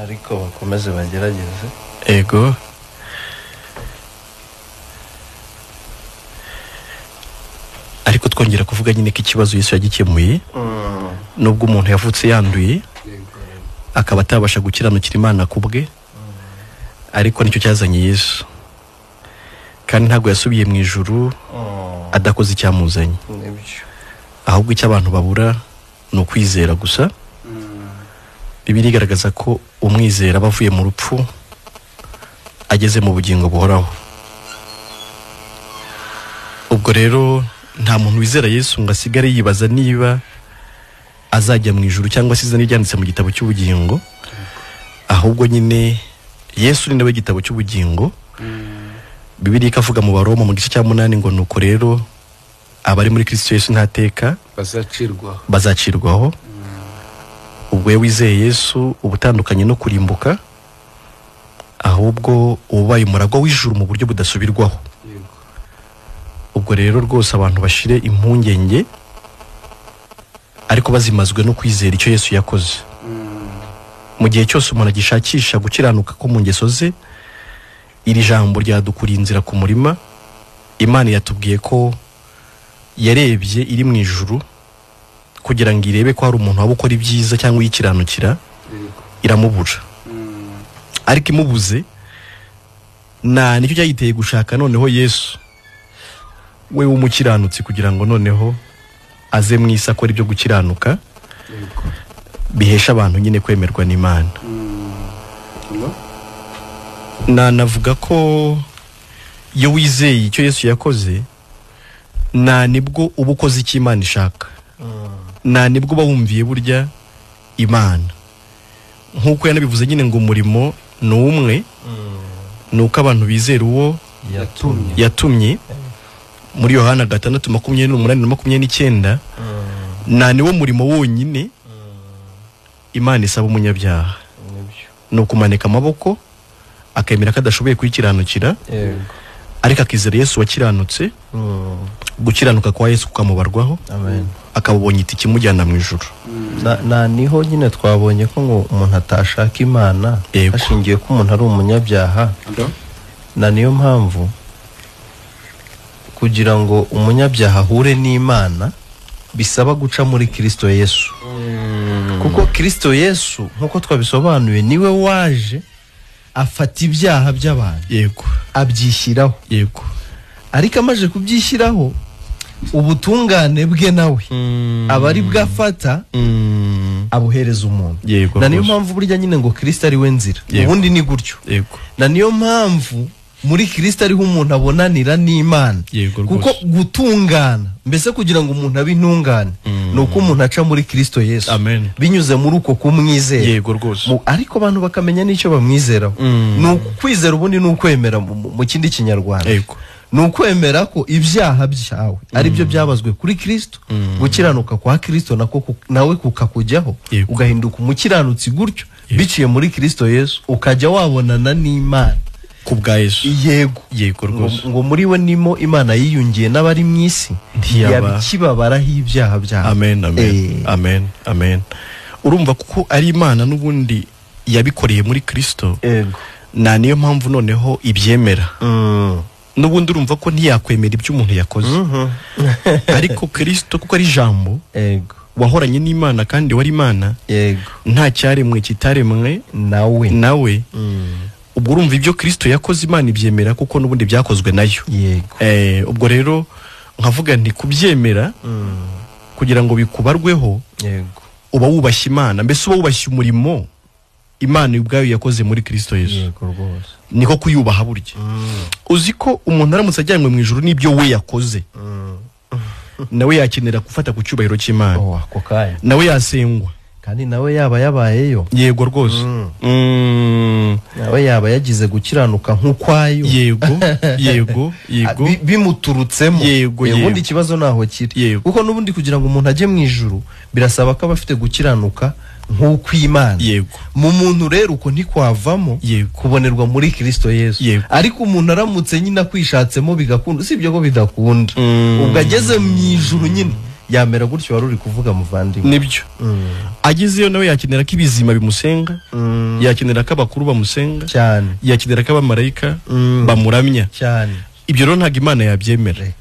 ariko bakomeze bagerageze.
Ego. Ariko twongera kuvuga nyine ko ikibazo Yesu yagikemuye, nubwo umuntu yavutse yanduye akaba atabasha gukiranukira Imana kubwe, ariko nicyo cyazanye Yesu. Kandi ntabwo yasubiye mu ijuru adakoze icyamuzanye. Ahubwo icyo abantu babura ni ukwizera gusa. Bibiliya igaragaza ko umwizera aba avuye mu rupfu ageze mu bugingo buhoraho. Ubwo rero nta muntu wizera Yesu ngo asigare yibaza niba azajya mu ijuru cyangwa se izina ryanditse mu gitabo cy'ubugingo, ahubwo nyine Yesu ni nawe gitabo cy'ubugingo. Bibiliya ikavuga mu Baroma mu gice cya 8 ngo nuko rero abari muri Kristo Yesu nta teka bazacirwaho. Ubwo iyo wizeye Yesu ubutandukanye no kurimbuka, ahubwo ubaye umuragwa w'ijuru mu buryo budasubirwaho. Ubwo rero rwose abantu bashire impungenge, ariko bazimazwe no kwizera icyo Yesu yakoze. Mu gihe cyose umuntu agishakisha gukiranuka ko mu ngeso ze, iri jambo ryadukuriye inzira ku murima. Imana yatubwiye ko yarebye iri mu ijuru kugira ngo irebe ko hari umuntu waba ukora ibyiza cyangwa yikiranukira, iramubura. Ariko imubuze na nicyo cyayiteye gushaka noneho Yesu we w'umukiranutsi, kugira ngo noneho aze mu isi akora ibyo gukiranuka bihesha abantu nyine kwemerwa n'Imana. Nanavuga ko iyo wizeye icyo Yesu yakoze, nta nibwo uba ukoze icyo Imana ishaka, nta nibwo uba wumviye burya Imana. Nk'uko yanabivuze nyine ngo umurimo ni umwe, ni uko abantu bizera uwo yatumye. Muri Yohana 6:28 na 29, nta niwo murimo wonyine Imana isaba umunyabyaha, ni ukumanika amaboko akemera ko adashoboye kwikiranukira, ariko akizera Yesu wakiranutse, gukiranuka kwa Yesu kukamubarwaho, akabubonye itike imujyana mu ijuru.
Na niho nyine twabonye ko ngo umuntu atashaka Imana hashingiye ko umuntu ari umunyabyaha. Na niyo mpamvu kugira ngo umunyabyaha ahure n'Imana bisaba guca muri Kristo Yesu. Kuko Kristo Yesu nkuko twabisobanuye niwe waje afata ibyaha by'abantu,
yego,
abyishyiraho,
yego,
ariko amaje kubyishyiraho ubutungane bwe nawe abari bwafata abuhereza umuntu. Na niyo mpamvu burya nyine ngo Kristo ari we nzira, ubundi ni gutyo. Na niyo mpamvu muri Kristo ariho umuntu abonanira n'Imana, kuko gutungana mbese kugira ngo umuntu abe intungane ni uko umuntu aca muri Kristo Yesu, binyuze muri uko kumwizera.
Yego rwose.
Ariko abantu bakamenya n'icyo bamwizeraho. Ni ukwizera ubundi ni ukwemera mu kindi Kinyarwanda. Ni ukwemera ko ibyaha byawe ari byo byabazwe kuri Kristo, gukiranuka kwa Kristo nako nawe kukakujyaho, ugahinduka umukiranutsi gutyo biciye muri Kristo Yesu, ukajya wabonana n'Imana
kubwa Yesu.
Yego,
yego rwose.
Ngo muri we nimo Imana yiyungiye n'abari mu isi, ntiyabikibabaraho ibyaha byabo.
Amen, amen, amen, amen. Urumva kuko ari Imana n'ubundi yabikoreye muri Kristo.
Yego.
Na niyo mpamvu noneho ibyemera. N'ubundi urumva ko ntiyakwemera ibyo umuntu yakoze. Ariko Kristo kuko ari ijambo,
yego,
wahoranye n'Imana kandi wari Imana,
yego,
nta cyaremwe kitaremwe
nawe.
Ubwo urumva ibyo Kristo yakoze Imana ibyemera kuko n'ubundi byakozwe nayo.
Yego.
Ubwo rero nkavuga nti kubyemera kugira ngo bikubarweho,
yego,
uba wubashye Imana, mbese uba wubashye umurimo Imana ubwayo yakoze muri Kristo Yesu.
Yego rwose.
Niko kuyubaha burya. Uzi ko umuntu aramutse ajyanywe mu ijuru n'ibyo we yakoze, nawe yakenera gufata ku cyubahiro cy'Imana.
Ako kanya
nawe yasengwa,
kandi nawe yaba yabayeyo.
Yego rwose.
Nawe yaba yagize gukiranuka nk'ukwayo.
Yego, yego, yego,
bimuturutsemo.
Yego, yego.
Ubundi ikibazo naho kiri, kuko n'ubundi kugira ngo umuntu ajye mu ijuru birasaba ko aba afite gukiranuka nk'ukw'Imana.
Yego.
Mu muntu rero uko ntikwavamo kubonerwa muri Kristo Yesu. Ariko umuntu aramutse nyine akwishatsemo bigakunda, usibye ko bidakunda, ubwo ageze mu ijuru nyine yamera gutyo wari uri kuvuga muvandimwe.
Nibyo. Agezeyo nawe yakenera ko ibizima bimusenga, yakenera ko abakuru bamusenga
cyane,
yakenera ko abamarayika bamuramya
cyane.
Ibyo rero ntabwo Imana yabyemera.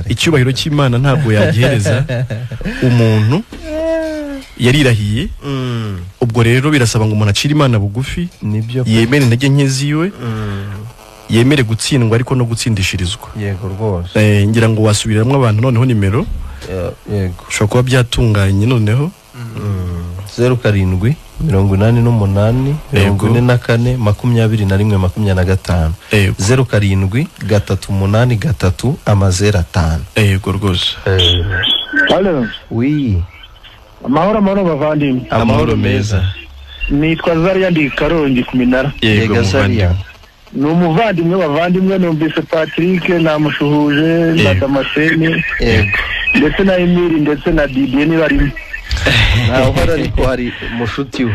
Icyubahiro cy'Imana ntabwo yagihereza umuntu yarirahiye. Ubwo rero birasaba ngo umuntu acire Imana bugufi, yemere intege nke ziwe, yemere gutsindwa ariko no gutsindishirizwa.
Yego rwose.
Ngira ngo wasubiriramo abantu noneho nimero.
Yego.
Ushobora kuba byatunganye noneho.
07 88 44 21 25. 07 383 05.
Yego rwose.
Allo.
Oui.
Amahoro amahoro bavandimwe.
Amahoro meza.
Nitwa Zaria ndi Karongi ku Minara.
Yego Zaria.
Ni umuvandimwe bavandimwe, numvise Patrick namushuhuje na Damascene.
Yego.
Ndetse na Emile ndetse na Didier ni barimo.
Naho ariko hari mushuti we.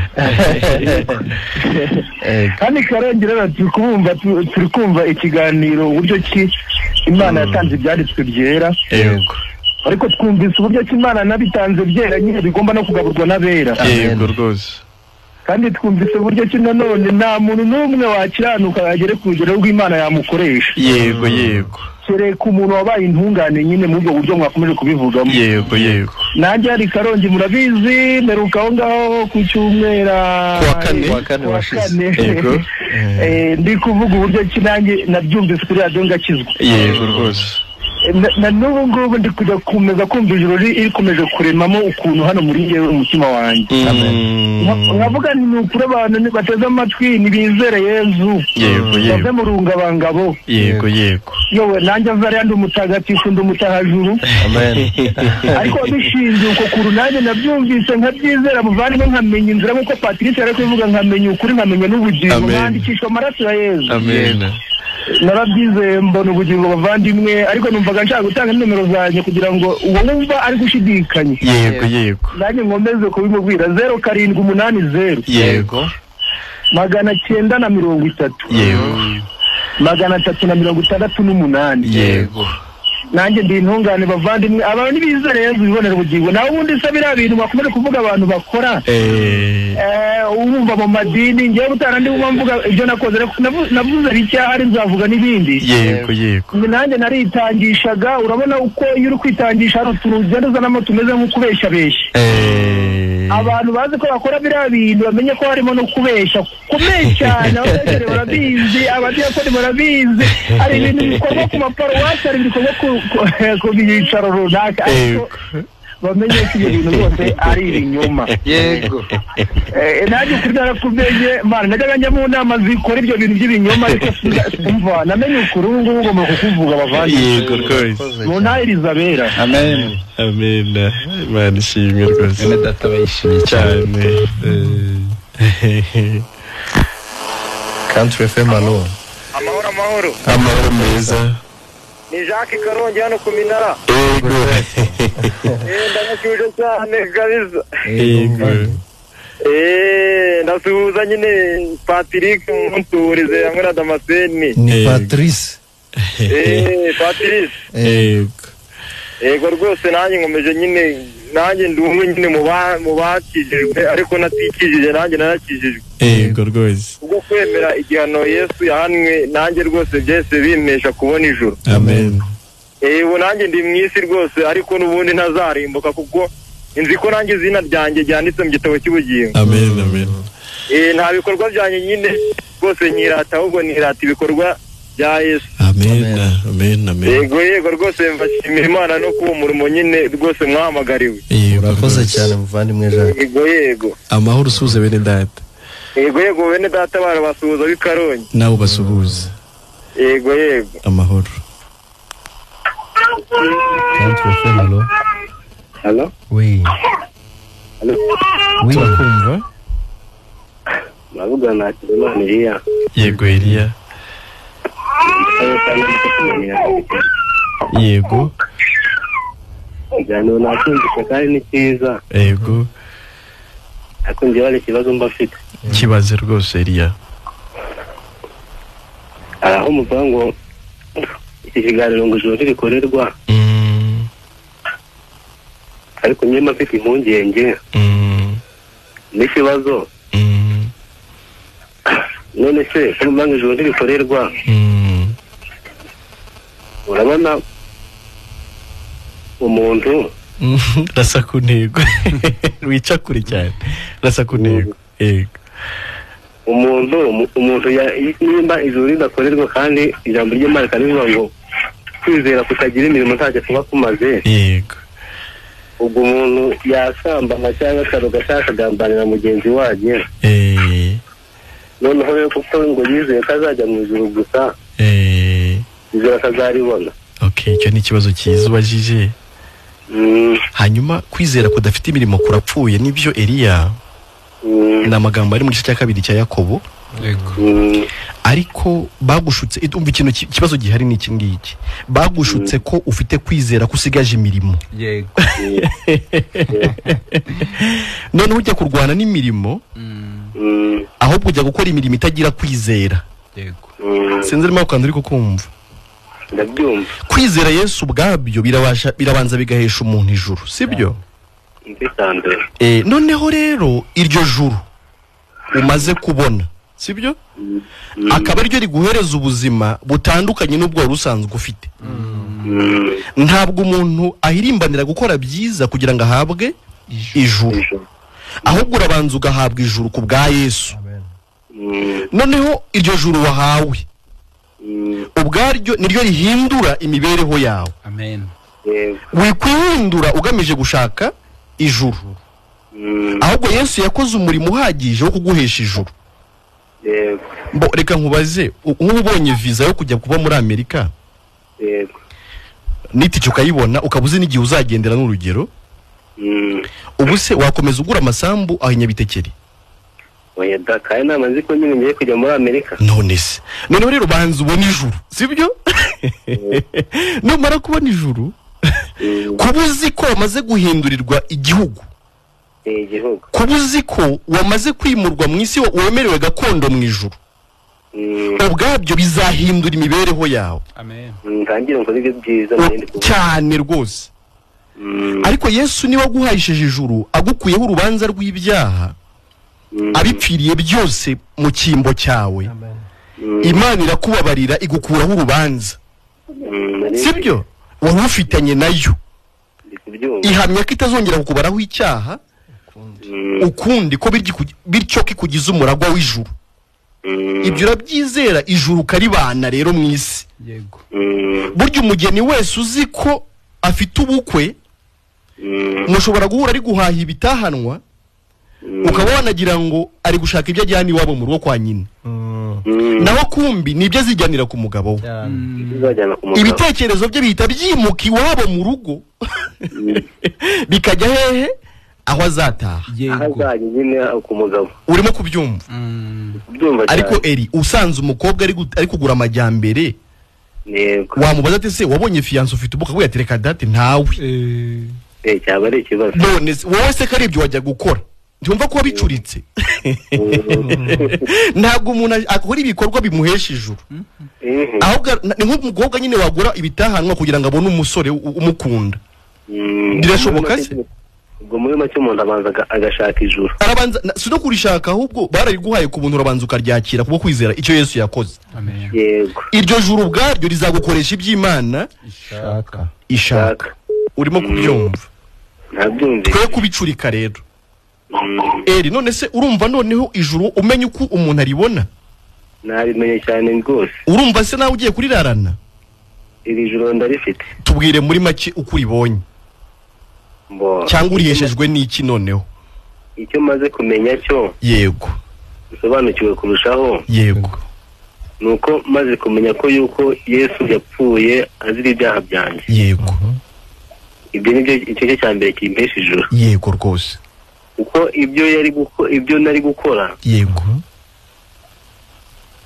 Kandi Karongi rero turi kumva ikiganiro uburyo ki Imana yatanze ibyanditswe byera.
Yego.
Ariko twumvise uburyo ki Imana nabitanze byera nyine bigomba no kugaburwa n'abera.
Yego rwose.
Kandi twumvise uburyo ki nanone nta muntu n'umwe wakiranuka yagere ku rugero rw'Imana yamukoresha.
Yego, yego.
Kereka umuntu wabaye intungane nyine muri ubwo buryo mwakomeje kubivugamo.
Yego, yego.
Nanjye hari Karongi murabizi, mperuka aho ngaho ku cyumweru
kuwa kane washize. Yego.
Ndi kuvuga uburyo ki nanjye nabyumvise kuri radiyo ngakizwa.
Yego rwose.
Na n'ubu ngubu ndi kujya kumeza kumva ijuru rikomeje kuremamo ukuntu hano muri njyewe umutima wanjye. Nkavuga nti ni ukuri abantu bateze amatwi ntibizere Yezu. Bave mu rungabangabo.
Yego yego.
Yewe nanjye azariya ndi umutagatifu ndi umutahajuru. Ariko bishingiye uko kuru nanjye nabyumvise nkabyizera muvandimwe, nkamenya inzira nk'uko Patrice yari kubivuga, nkamenya ukuri nkamenya n'ubugingo, nkandikishwa amaraso ya Yezu.
Amen.
Narabyizeye mbona ubugingo bavandimwe, ariko numvaga nshaka gutanga nimero zanjye kugira ngo uwo wumva ari gushidikanya.
Yego yego.
Nanjye nkomeze kubimubwira. 0780.
Yego.
930.
Yego.
368.
Yego.
Nanjye ndi intungane bavandimwe, abantu ntibizere Yezu bibonera ubugingo. Nawe ubundi se biriya bintu bakomeje kuvuga abantu bakora urumva mu madini, ngewe gutara ndi mvuga ibyo nakoze, navuze bike ari nzavuga n'ibindi.
Yego yego.
Nanjye naritangishaga, urabona uko iyo uri kwitangisha hari utuntu ugenda uzanamo tumeze nk'ukubeshya beshya. Abantu bazi ko bakora biriya bintu bamenye ko harimo no kubeshya kumeye cyane, abakene barabizi, abadiyakoni barabizi, hari ibintu bikorwa ku maparuwasi, hari ibikorwa ku byicaro runaka, ariko bamenye ko ibyo bintu byose ari ibinyoma.
Yego.
Nanjye ukuri narakumenye, mana najyaga njya mu nama zikora ibyo bintu by'ibinyoma, ariko umva namenye ukuri ubu ngubu ngomba kukuvuga bavandimwe.
Yego rwose.
Mu ntara Elizabera.
Amen.
Amen. Imana ishimwe rwose.
Bene data bayishimye
cyane.
Country FM alo.
Amahoro amahoro.
Amahoro meza.
Ni Jacques Karongi hano ku Minara.
Yego.
Ndabashyuje cyane kabisa.
Yego.
Ndasuhuza nyine Patrick Munturize hamwe na Damascene.
Ni Patrice.
Patrice.
Yego.
Yego rwose nanjye nkomeje nyine, nanjye ndi umwe nyine mu bakijijwe, ariko natikijije nanjye narakijijwe.
Yego rwose.
Ubwo kwemera igihano Yesu yahanwe nanjye rwose byese bimpesha kubona ijuru.
Amen.
Ubu nanjye ndi mu isi rwose, ariko n'ubundi ntazarimbuka kuko nzi ko nanjye izina ryanjye ryanditse mu gitabo cy'ubugingo.
Amen amen.
Nta bikorwa byanjye nyine rwose nyirata, ahubwo nirata ibikorwa bya Yesu.
Amen amen amen.
Yego yego rwose mbashimira Imana no kuba umurimo nyine rwose mwahamagariwe.
Urakoze cyane muvandimwe Jacques.
Yego yego.
Amahoro usuhuze bene data.
Yego yego bene data barabasuhuza b'Ikarongi.
Nawe ubasuhuze.
Yego yego.
Amahoro.
Country FM alo.
Allo?
Oui.
Allo?
Oui.
Turakumva.
Muravuga na Hakizimana Eliya.
Yego Eliya. Yego.
Ikiganiro nakumvise kandi ni cyiza.
Yego.
Ariko njyewe hari ikibazo mba mfite.
Kibaze rwose Eliya.
Hari aho muvuga ngo iki kiganiro ngo ijoro ntirikorerwa. Ariko njyewe mba mfite impungenge. N'ikibazo. None se ko muvuga ngo ijoro ntirikorerwa. Urabona umuntu
rasa ku ntego. Wica kure cyane. Rasa ku ntego. Yego.
Umuntu nimba ijuru ridakorerwa kandi ijambo ry'Imana rivuga ngo kwizera kutagira imirimo ntacyo kuba kumaze.
Yego.
Ubwo umuntu yasambana cyangwa akaroga cyangwa akagambanira mugenzi waje. Noneho rero kuko ngo yizeye ko azajya mu ijuru gusa. Ijuru akazaribona.
Okay, icyo ni ikibazo cyiza ubajije. Hanyuma kwizera kudafite imirimo kurapfuye nibyo Eliya. Ni amagambo ari mu gice cya 2 cya Yakobo.
Yego.
Ariko bagushutse, umva ikintu kibazo gihari ni iki ngiki. Bagushutse ko ufite kwizera kusigaje imirimo.
Yego.
None ujya kurwana n'imirimo, ahubwo ujya gukora imirimo itagira kwizera.
Yego.
Sinzi niba kandi uri kukumva.
Ndabyumva.
Kwizera Yesu ubwabyo birabanza bigahesha umuntu ijuru, sibyo? Noneho rero iryo juru umaze kubona, sibyo? Akaba ariryo riguhereza ubuzima butandukanye n'ubwo wari usanzwe ufite. Ntabwo umuntu ahirimbanira gukora byiza kugira ngo ahabwe ijuru, ahubwo urabanza ugahabwa ijuru ku bwa Yesu. Noneho iryo juru wahawe Ubwaryo niryo rihindura imibereho yawe.
Amen.
Wikwihindura ugamije gushaka ijuru. Ahubwo Yesu yakoze umurimo uhagije wo kuguhesha ijuru.
Yego.
Mbo reka nkubaze, nk'ubonye visa yo kujya kuba muri Amerika?
Yego.
Nitike ukayibona ukabuze n'igihe uzagendera n'urugero? Ubu se wakomeza ugura amasambu aho Nyabitekeri?
Oya da, kandi nama nzi ko nyine ngiye kujya muri Amerika.
None se noneho rero banza ubona ijuru, sibyo? Numara kubona ijuru, kuba uzi ko wamaze guhindurirwa igihugu, kuba uzi ko wamaze kwimurwa mu isi wemerewe gakondo mu ijuru, ubwabyo bizahindura imibereho yawe.
Amen.
Ntangire ngo nibyo byiza
cyane rwose. Ariko Yesu niwe waguhayishije ijuru, agukuyeho urubanza rw'ibyaha, abipfiriye byose mu cyimbo cyawe. Imana irakubabarira igukuraho urubanza, sibyo? Wari ufitanye nayo, ihamya ko itazongera kukubaraho icyaha ukundi, ko bityo kikugize umuragwa w'ijuru. Ibyo urabyizera, ijuru ukaribana rero mu isi.
Yego.
Burya umugeni wese uzi ko afite ubukwe, mushobora guhura ari guhaha ibitahanwa, ukaba wanagira ngo ari gushaka ibyo ajyana iwabo mu rugo kwa nyina, naho kumbi nibyo azijyanira ku mugabo we. Ibitekerezo bye bihita byimuka iwabo mu rugo bikajya hehe? Aho azataha. Urimo kubyumva? Ariko Eri, usanze umukobwa ari kugura amajyambere, wamubaza ati se wabonye fiance ufite ubukwe? Akubwira ati reka date ntawe.
Cyaba ari ikibazo.
None wowe se ko ari ibyo wajya gukora? Ntiwumva ko wabicuritse? Ntabwo umuntu akora ibikorwa bimuhesha ijuru. Ahubwo ni nk'umukobwa nyine wagura ibitahanwa kugira ngo abone umusore umukunda. Birashoboka se?
Ubwo muri make umuntu abanza agashaka ijuru.
Arabanza si no kurishaka, ahubwo barariguhaye ku buntu, urabanza ukaryakira kubwo kwizera icyo Yesu yakoze.
Amen.
Yego.
Iryo juru ubwaryo rizagukoresha iby'Imana ishaka. Urimo kubyumva?
Nabyumvise.
Twe kubicurika rero. Eri, none se urumva noneho ijuru umenye uko umuntu aribona?
Nabimenye cyane rwose.
Urumva se nawe ugiye kurirarana?
Iri juru ndarifite.
Tubwire muri make uko uribonye. Cyangwa uriheshejwe n'iki noneho?
Icyo maze kumenya cyo,
yego,
bisobanukiwe kurushaho,
yego,
nuko maze kumenya ko yuko Yesu yapfuye azira ibyaha byanjye.
Yego.
Ibyo nibyo icyo cya mbere kimpesha ijuru.
Yego rwose.
Uko ibyo yari ibyo nari gukora,
yego,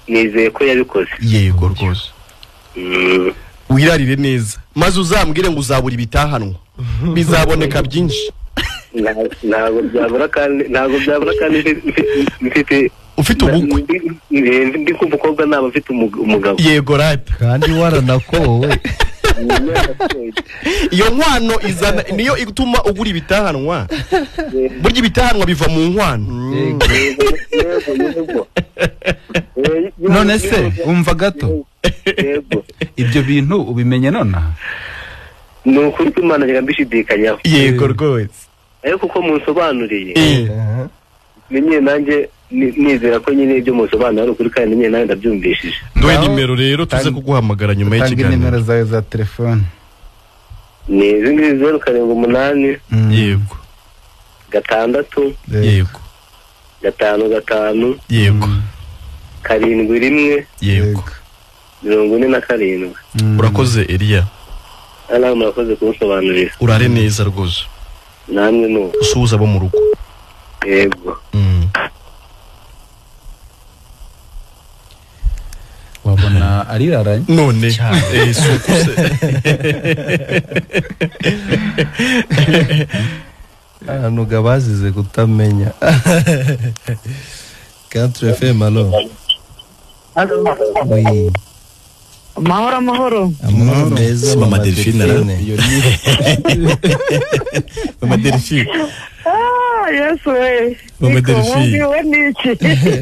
nizeye ko yabikoze.
Yego rwose. Wirarire neza, maze uzambwire ngo uzabura ibitahanwa, bizaboneka byinshi.
Ntabwo byabura kandi, ntabwo byabura kandi mfite
ufite ubukwe.
Ndi kumva umukobwa naba mfite umugabo.
Yego rata.
Kandi waranakowe.
Iyo nkwano izana niyo ituma ugura ibitahanwa. Burya ibitahanwa biva mu nkwano.
None se umva gato, ibyo bintu ubimenye nonaha?
Ni ukuri ko Imana njya mbishidikanyaho.
Yego rwose.
Ariko kuko munsobanuriye, menye nanjye nizera ko nyine ibyo musobanura ari ukuri, kandi nyine nanjye ndabyumvishije.
Nduwe nimero rero tuze kuguhamagara nyuma y'ikiganiro.
Tanga nimero zawe za telefone.
Ni izi ngizi: 0 7 8,
yego,
6,
yego,
5 5,
yego,
7 1,
yego,
47.
Urakoze Eliya.
Ala, murakoze kunsobanurira.
Urare neza rwose.
Namwe no.
Usuhuza abo mu rugo.
Yego.
Wabona ariraranye
none sukuse.
Ahantu gabazize kutamenya. 4 FM, allo. Oui.
Amahoro, amahoro.
Amahoro meza.
Mama Delphine. Mama Delphine.
Ah, Yesu we.
Mama Delphine.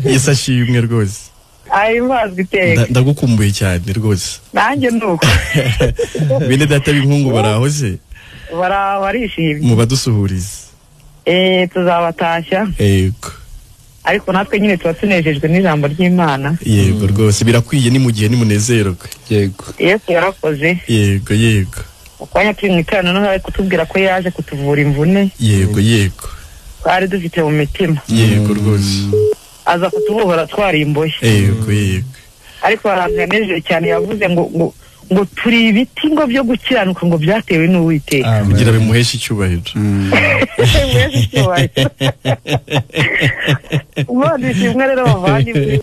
Yesu ashimwe rwose.
Ahimbazwe iteka.
Ndagukumbuye cyane rwose.
Nanjye nuko.
Bene data b'inkungu baraho se?
Barishimye.
Mubadusuhurize.
Tuzabatashya.
Yego.
Ariko natwe nyine tuba tunejejwe n'ijambo ry'Imana.
Yego rwose birakwiye, ni mu gihe nimunezerwe.
Yego.
Yesu yarakoze.
Yego yego.
Ukanya turi mu iteraniro noneho ari kutubwira ko yaje kutuvura imvune.
Yego yego.
Twari dufite mu mitima.
Yego rwose.
Aza kutubohora twari imbohe.
Yego yego.
Ariko ahantu yanejeje cyane yavuze ngo ngo turi ibiti ngo byo gukiranuka ngo byatewe n'Uwiteka.
Kugira bimuheshe icyubahiro.
Bimuheshe icyubahiro. Imana ishimwe rero bavandimwe.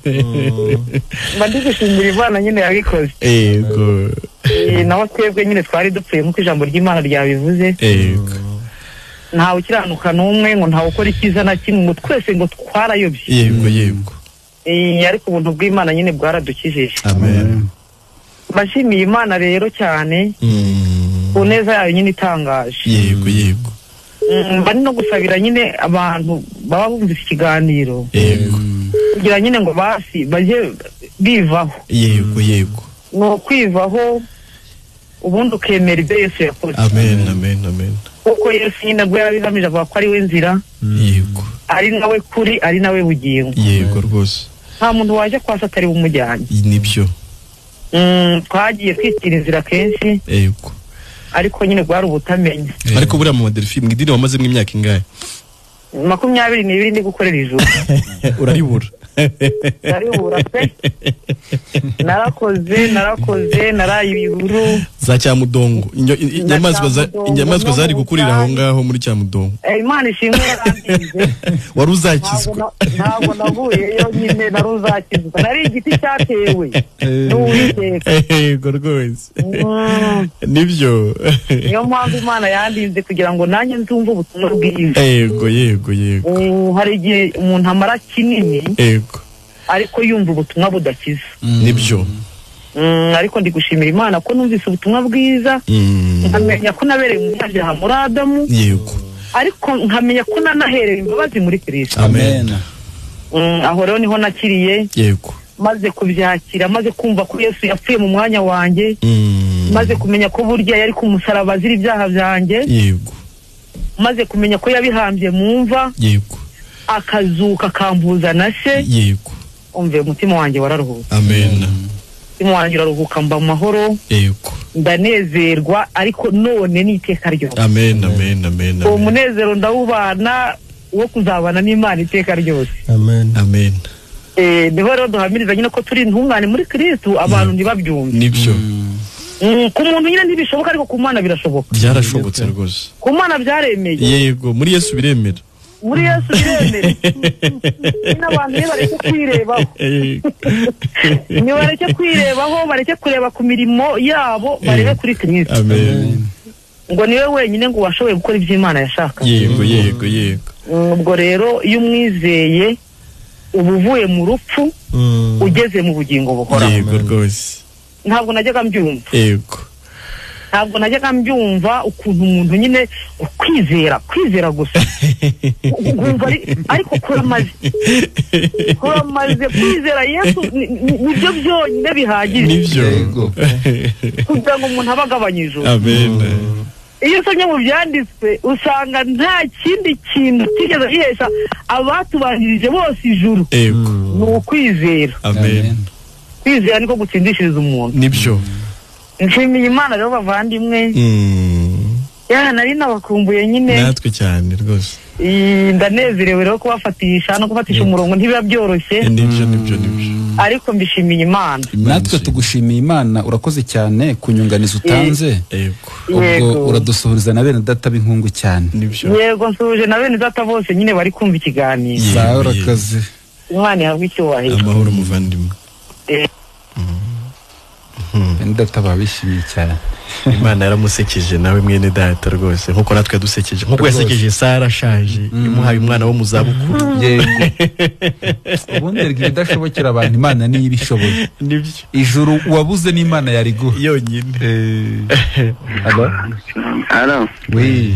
Mba ndi gushimira Imana nyine yabikoze.
Yego.
Naho twebwe nyine twari dupfuye nk'uko ijambo ry'Imana ryabivuze.
Yego.
Ntawe ukiranuka n'umwe, ngo ntawe ukora icyiza na kimwe, ngo twese ngo twarayobye.
Yego yego.
Ariko ubuntu bw'Imana nyine bwaradukijije.
Amen.
Bashimiye Imana rero cyane ku neza yayo nyine itangaje.
Yego yego.
Mba no gusabira nyine abantu baba bumvise ikiganiro.
Yego.
Kugira nyine ngo basi bajye bivaho.
Yego yego.
No kwivaho ubundi ukemera ibyo Yesu yakoze.
Amen amen amen.
Kuko Yesu nyine bwo yarabihamije avuga ko ari we nzira.
Yego.
Ari nawe kuri, ari nawe bugingo.
Yego rwose.
Nta muntu waje kwasa atari bumujyanye.
Nibyo.
Twagiye twitira inzira kenshi.
Yego.
Ariko nyine bwari ubutamenya.
Ariko buriya mu Madelphi mu idini wamazemo imyaka ingahe?
22 ndi gukorera ijuru.
Uraribura.
Naribura pe. Narakoze naraye ibihuru.
Za Cyamudongo. Inyamaswa zari gukurira aho ngaho muri Cyamudongo.
Imana ishimwe yarandinze.
Wari uzakizwa.
Ntabwo navuyeyo nyine nari uzakizwa. Nari igiti cyatewe n'Uwiteka.
Yego rwose. Nibyo.
Niyo mpamvu Imana yandinze kugira ngo nanjye nzumve ubutumwa bwiza.
Yego yego yego.
Hari igihe umuntu amara kinini.
Yego.
Ariko yumva ubutumwa budakiza.
Nibyo.
Ariko ndi gushimira Imana ko numvise ubutumwa bwiza. Nkamenya ko nabereye umunyabyaha muri Adamu.
Yego.
Ariko nkamenya ko nanaherewe imbabazi muri Kristo.
Amen.
Aho rero niho nakiriye.
Yego.
Maze kubyakira, maze kumva ko Yesu yapfuye mu mwanya wanjye. Maze kumenya ko burya yari ku musaraba azira ibyaha byanjye.
Yego.
Maze kumenya ko yabihambye mu mva.
Yego.
Akazuka akambuza na se.
Yego.
Umve umutima wanjye wararuhutse.
Amen.
Umutima wanjye uraruhuka mba amahoro.
Yego.
Ndanezerwa ariko none n'iteka ryose.
Amen amen amen.
Uwo munezero ndawubana wo kuzabana n'Imana iteka ryose.
Amen amen.
Niho rero duhamiriza nyine ko turi intungane muri Kristo, abantu ntibabyumve.
Nibyo.
Ku muntu nyine ntibishoboka ariko ku Mana birashoboka.
Byarashobotse rwose.
Ku Mana byaremeye.
Yego, muri Yesu biremera.
Muri Yesu biremera. N'abantu iyo bareke kwirebaho. Niba bareke kwirebaho, bareke kureba ku mirimo yabo, barebe kuri Kristo.
Amen.
Ngo niwe wenyine ngo washoboye gukora ibyo Imana yashaka.
Yego yego yego.
Ubwo rero iyo umwizeye uba uvuye mu rupfu ugeze mu bugingo buhoraho.
Yego rwose.
Ntabwo najyaga mbyumva.
Yego.
Ntabwo najyaga mbyumva ukuntu umuntu nyine kwizera gusa. Nkumva ariko kuramaze kwizera Yesu nibyo byonyine bihagije.
Nibyo.
Kugira ngo umuntu abe agabanyije.
Amen.
Iyo usomye mu byanditswe usanga nta kindi kintu kigeze gihesha abatubanjirije bose ijuru.
Yego.
Ni ukwizera.
Amen.
Kwizera niko gutsindishiriza umuntu.
Nibyo.
Nshimiye Imana rero bavandimwe. Ya nari nabakumbuye nyine.
Natwe cyane rwose.
Ndanezerewe rero kubafatisha no kufatisha umurongo ntibiba byoroshye.
Nibyo nibyo nibyo.
Ariko mbishimiye Imana.
Natwe tugushimiye Imana, urakoze cyane ku nyunganizi utanze.
Yego.
Ubwo uradusuhuriza na bene data b'inkungu cyane.
Nibyo.
Yego nsuhuje na bene data bose nyine bari kumva ikiganiro.
Sawa urakoze.
Imana ihabwe icyubahiro.
Amahoro muvandimwe.
Bene data babishimiye cyane.
Imana yaramusekeje nawe mwene data rwose nkuko natwe yadusekeje, nkuko yasekeje Sara ashaje imuhaye umwana wo mu zabukuru.
Yego. Ubundi ibidashobokera abantu Imana niyo ibishoboye.
Nibyo.
Ijuru wabuze n'Imana yariguha
yonyine.
Alo.
Alo.
Oui.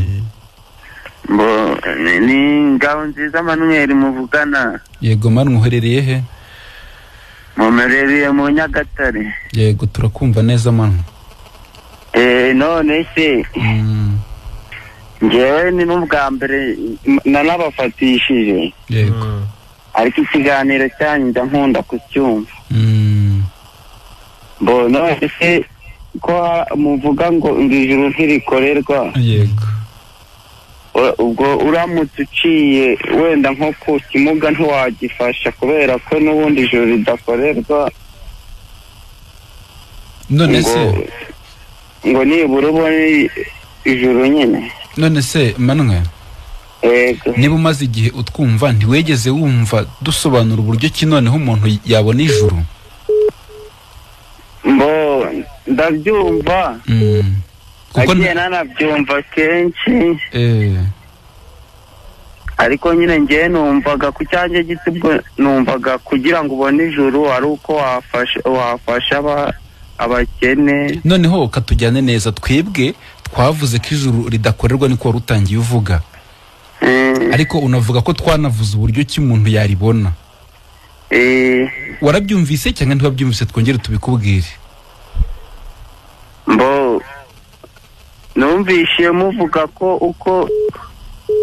Bo ni Ngabonziza Manuel muvugana.
Yego Manu, uherereye he?
Mumerereye mu Nyagatare.
Yego turakumva neza Manu.
None se ngewe ni n'ubwa mbere nanabafatishije.
Yego.
Ariko ikiganiro cyanyu njya nkunda kucyumva. Bo none se ko muvuga ngo ijuru ntirikorerwa?
Yego.
Ubwo uramutse uciye wenda nko ku kimuga ntiwagifasha kubera ko n'ubundi ijuru ridakorerwa.
None se
ngo nibura ubone ijuru nyine.
None se Manuel, niba umaze igihe utwumva ntiwegeze wumva dusobanura uburyo ki noneho umuntu yabona ijuru?
Mbo ndabyumva. Kuko nanabyumva kenshi. Ariko nyine ngiye numvaga ku cyanjye giti, ubwo numvaga kugira ngo ubone ijuru ari uko wafasha abakene.
Noneho katujyane neza, twebwe twavuze ko ijuru ridakorerwa niko wari utangiye uvuga. Ariko unavuga ko twanavuze uburyo ki umuntu yaribona. Warabyumvise cyangwa ntiwabyumvise? Twongere tubikubwire.
Mbo numvise muvuga ko uko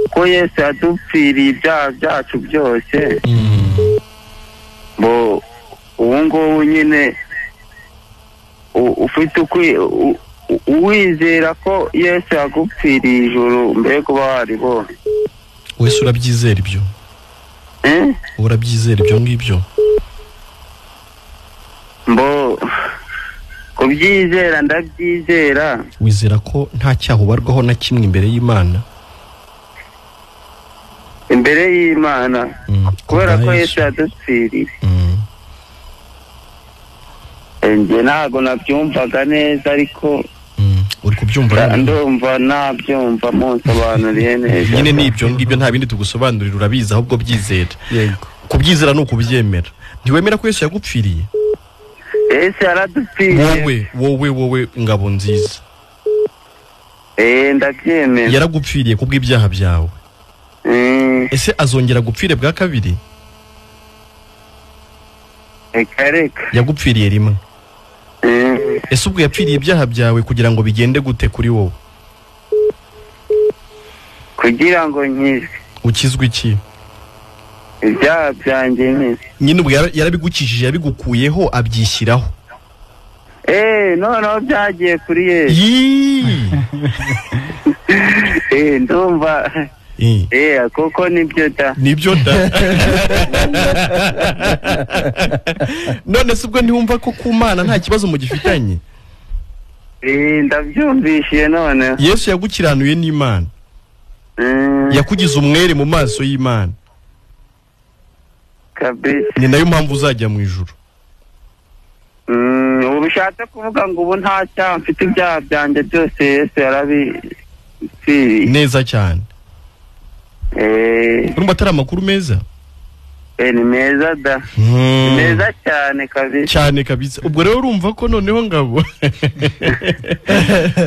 ko Yesu yadupfiriye ibyaha byacu byose. Mbo ubu ngubu nyine ufite uwizera ko Yesu yagupfiriye ijuru, mbega uba waribonye.
Wese urabyizera ibyo? Urabyizera ibyo ngibyo?
Mbo kubyizera ndabyizera.
Wizera ko nta cyaha ubarwaho na kimwe imbere y'Imana?
Imbere y'Imana, kubera ko Yesu yadupfiriye. Njye ntabwo nabyumvaga neza, ariko
uri kubyumva?
Ndumva nabyumva, munsobanuriye neza.
Nyine nibyo ngibyo, nta bindi tugusobanurira, urabizi, ahubwo byizera.
Yego.
Kubyizera ni ukubyemera. Ntiwemera ko Yesu yagupfiriye?
Yesu yaradupfiriye.
Wowe Ngabo nziza.
Ndabyemera.
Yaragupfiriye kubw'ibyaha byawe. Ese azongera gupfire bwa kabiri?
Reka.
Yagupfiriye rimwe. Ese ubwo yapfiriye ibyaha byawe kugira ngo bigende gute kuri wowe?
Kugira ngo nkizwe.
Ukizwe iki?
Ibyaha byanjye nyine.
Nyine ubwo yarabigukijije, yabigukuyeho, abyishyiraho.
Noneho byagiye kuri Yesu. Ndumva. Kuko nibyo da.
Nibyo da. None se ubwo ntiwumva ko ku Mana nta kibazo mugifitanye?
Ndabyumvishije none.
Yesu yagukiranuye n'Imana. Yakugize umwere mu maso y'Imana.
Kabisa.
Ni nayo mpamvu uzajya mu ijuru.
Ubu bishatse kuvuga ngo ubu nta cyaha mfite, ibyaha byanjye byose Yesu yarabipfiriye.
Neza cyane. Urumva atari amakuru meza?
Ni meza da. Ni meza cyane kabisa.
Cyane kabisa. Ubwo rero urumva ko noneho Ngabo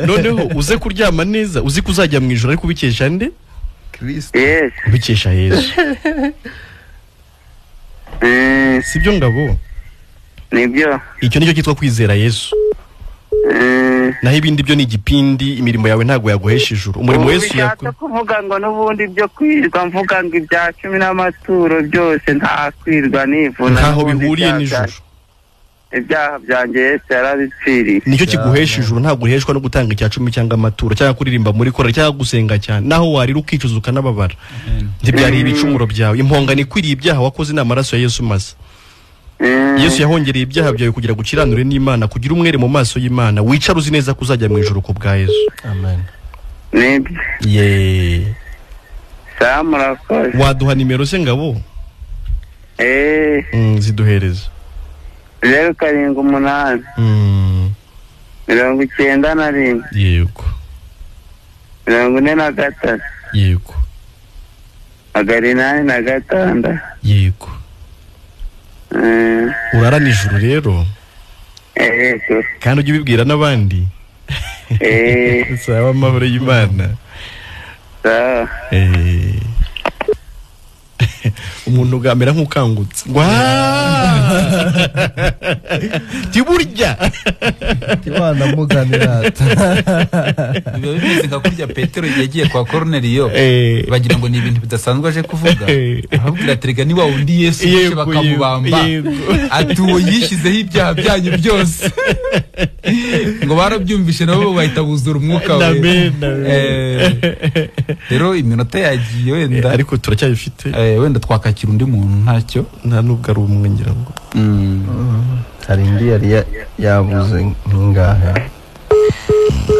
noneho uze kuryama neza, uzi ko uzajya mu ijuru ariko ubikesha nde?
Kristo.
Yes.
Ubikesha Yesu. Sibyo Ngabo?
Nibyo.
Icyo nicyo cyitwa kwizera Yesu. Naho ibindi byo ni igipindi, imirimo yawe ntago yaguhesha ijuru. Umurimo Yesu
yakora kuvuga ngo n'ubundi byo kwirwa mvuga ngo ibya cumi n'amaturo byose nta kwirwa nivuna,
ntaho bihuriye n'ijuru.
Ibyaha byanjye Yesu yarabipfiriye.
Nicyo kiguhesha ijuru, ntabwo uheshwa no gutanga icya cumi cyangwa amaturo cyangwa kuririmba muri korali cyangwa gusenga cyane. Naho warira ukicuza ukanababara, ntibyari ibicumuro byawe. Impongano ikwiriye ibyaha wakoze ni amaraso ya Yesu maze. Yesu yahongereye ibyaha byawe kugira gukiranure n'Imana, kugira umwere mu maso y'Imana, wicara uzi neza ko uzajya mu ijuru ku bwa Yesu.
Amen.
Ye.
Murakoze.
Waduha nimero se Ngabo? Ziduhereza.
0 7 8 91.
Yego.
43.
Yego.
886.
Yego. Urara nijoro rero. Kandi ujye ubibwira n'abandi. Sawa, amahoro y'Imana.
Sawa.
Umuntu ugamera nk'ukangutse tiburya
tibana muganira.
Biba bimeze nka kurya Petero yagiye kwa Korneliyo, bagira ngo ni ibintu bidasanzwe aje kuvuga, ababwira ati rega ni wa wundi Yesu yishe bakamubamba, ati uwo yishyizeho ibyaha byanyu byose. Ngo barabyumvishe nabo bahita buzura umwuka we. Rero iminota yagiye wenda,
ariko turacyayifite,
wenda twakakira undi muntu ntacyo,
nta nubwo ari umwe ngira ngo.
Hari indi yari yabuze nk'ingahe.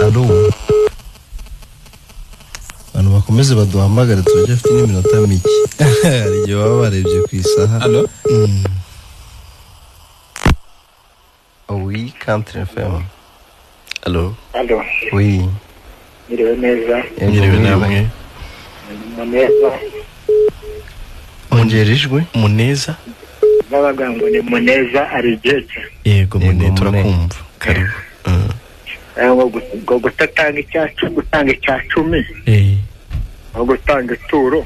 Alo, abantu bakomeze baduhamagare, turacyafite n'iminota mike. Hari igihe baba barebye ku isaha.
Alo,
oui, Country FM.
Alo.
Alo.
Oui.
Mwiriwe neza.
Mwiriwe namwe.
Muneza.
Ongera ijwi.
Muneza.
Babaga ngo ni Muneza Arigeke.
Yego Mune, turakumva. Karibu.
Ngo gutatanga icyacu, gutanga icya 10. No gutanga ituro.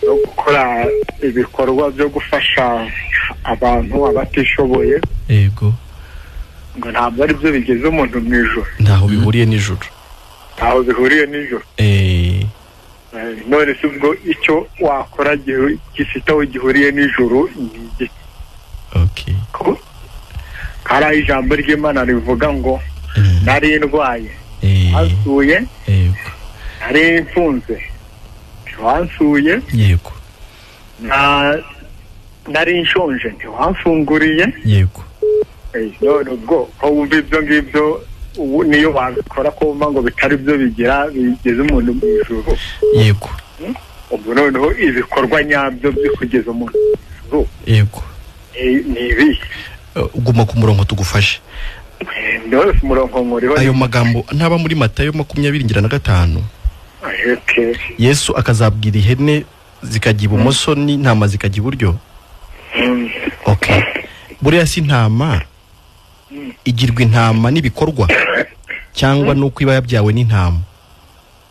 No gukora ibikorwa byo gufasha abantu abatishoboye.
Yego.
Ngo ntabwo ari byo bigeze umuntu mu ijuru.
Ntaho bihuriye n'ijuru.
Ntaho bihuriye n'ijuru. None se ubwo icyo wakora gifite aho gihuriye n'ijuru ni igiki?
Okay.
Hari ijambo ry'Imana rivuga ngo nari ndwaye wansuye, nari mfunze ntiwansuye,
yego,
nari nshonje ntiwamfunguriye,
yego.
None ubwo ko wumva ibyo ngibyo niyo wabikora ko wumva ngo bitari byo bigira bigeze umuntu mu ijuru,
yego.
Ubwo noneho ibikorwa nyabyo byo kugeza umuntu mu ijuru,
yego,
ni ibi.
Uguma ku murongo tugufashe. Ayo magambo ntaba muri Matayo 25. Yesu akazabwira ihene zikajya ibumoso n'intama zikajya iburyo. Okay. Buriya si intama igirwa intama n'ibikorwa cyangwa nuko iba yabyawe n'intama?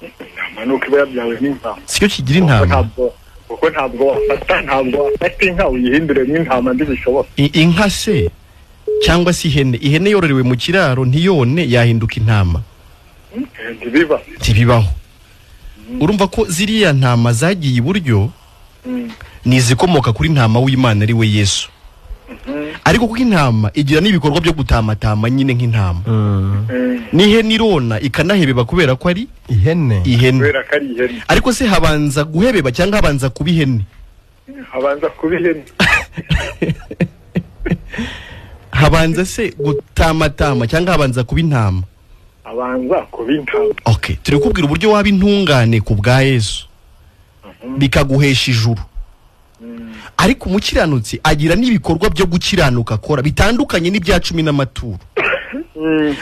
Intama nuko iba yabyawe n'intama.
Sicyo kigira intama.
Kuko ntabwo wafata inka uyihindure nk'intama ndibishoboka.
Inka se cyangwa se ihene, ihene yororewe mu kiraro ntiyone yahinduka intama? Ntibibaho. Urumva ko ziriya ntama zagiye iburyo ni izikomoka kuri ntama w'Imana ari we Yesu. Ariko kuko intama igira n'ibikorwa byo gutamatama nyine nk'intama, n'ihene irona ikanahebeba kubera ko ari
ihene.
Kubera ko ari ihene.
Ariko se habanza guhebeba cyangwa habanza kuba ihene?
Habanza kuba ihene.
Habanza se gutamatama cyangwa habanza kuba intama?
Habanza kuba intama.
Okay, turi kubwira uburyo waba intungane ku bwa Yesu bikaguhesha ijuru. Ariko umukiranutsi agira n'ibikorwa byo gukiranuka akora bitandukanye n'ibya 10 n'amaturo.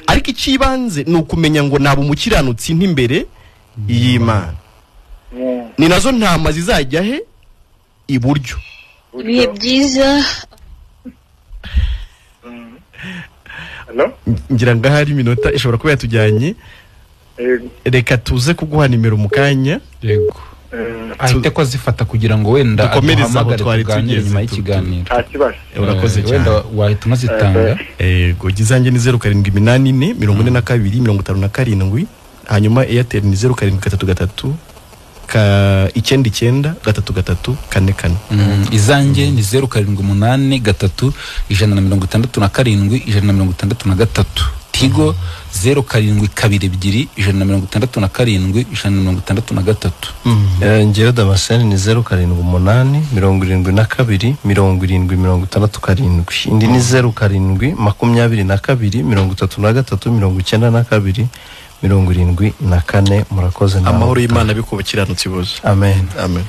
Ariko ikibanze ni ukumenya ngo naba umukiranutsi ntimbere y'Imana. Ni nazo ntama zizajya he? Iburyo.
Ibihe byiza.
Ngira ngo ahari iminota ishobora kuba yatujyanye. Reka tuze kuguha nimero mu kanya.
Yego. Ahite ko azifata kugira ngo wenda
dukomereze aho twari tugeze
nyuma y'ikiganiro.
Urakoze cyane.
Wenda wahita unazitanga.
Yego, gizange ni 0784 42 57, hanyuma Airtel ni 0733 99 33 44.
Izange ni 0783 167 163. Tigo 0722 167 163.
Njyewe Damascene ni 078 72 70 67. Indi ni 07 22 33 92 74. Murakoze nawe.
Amahoro y'Imana bikubakiranutse bose.
Amen.
Amen.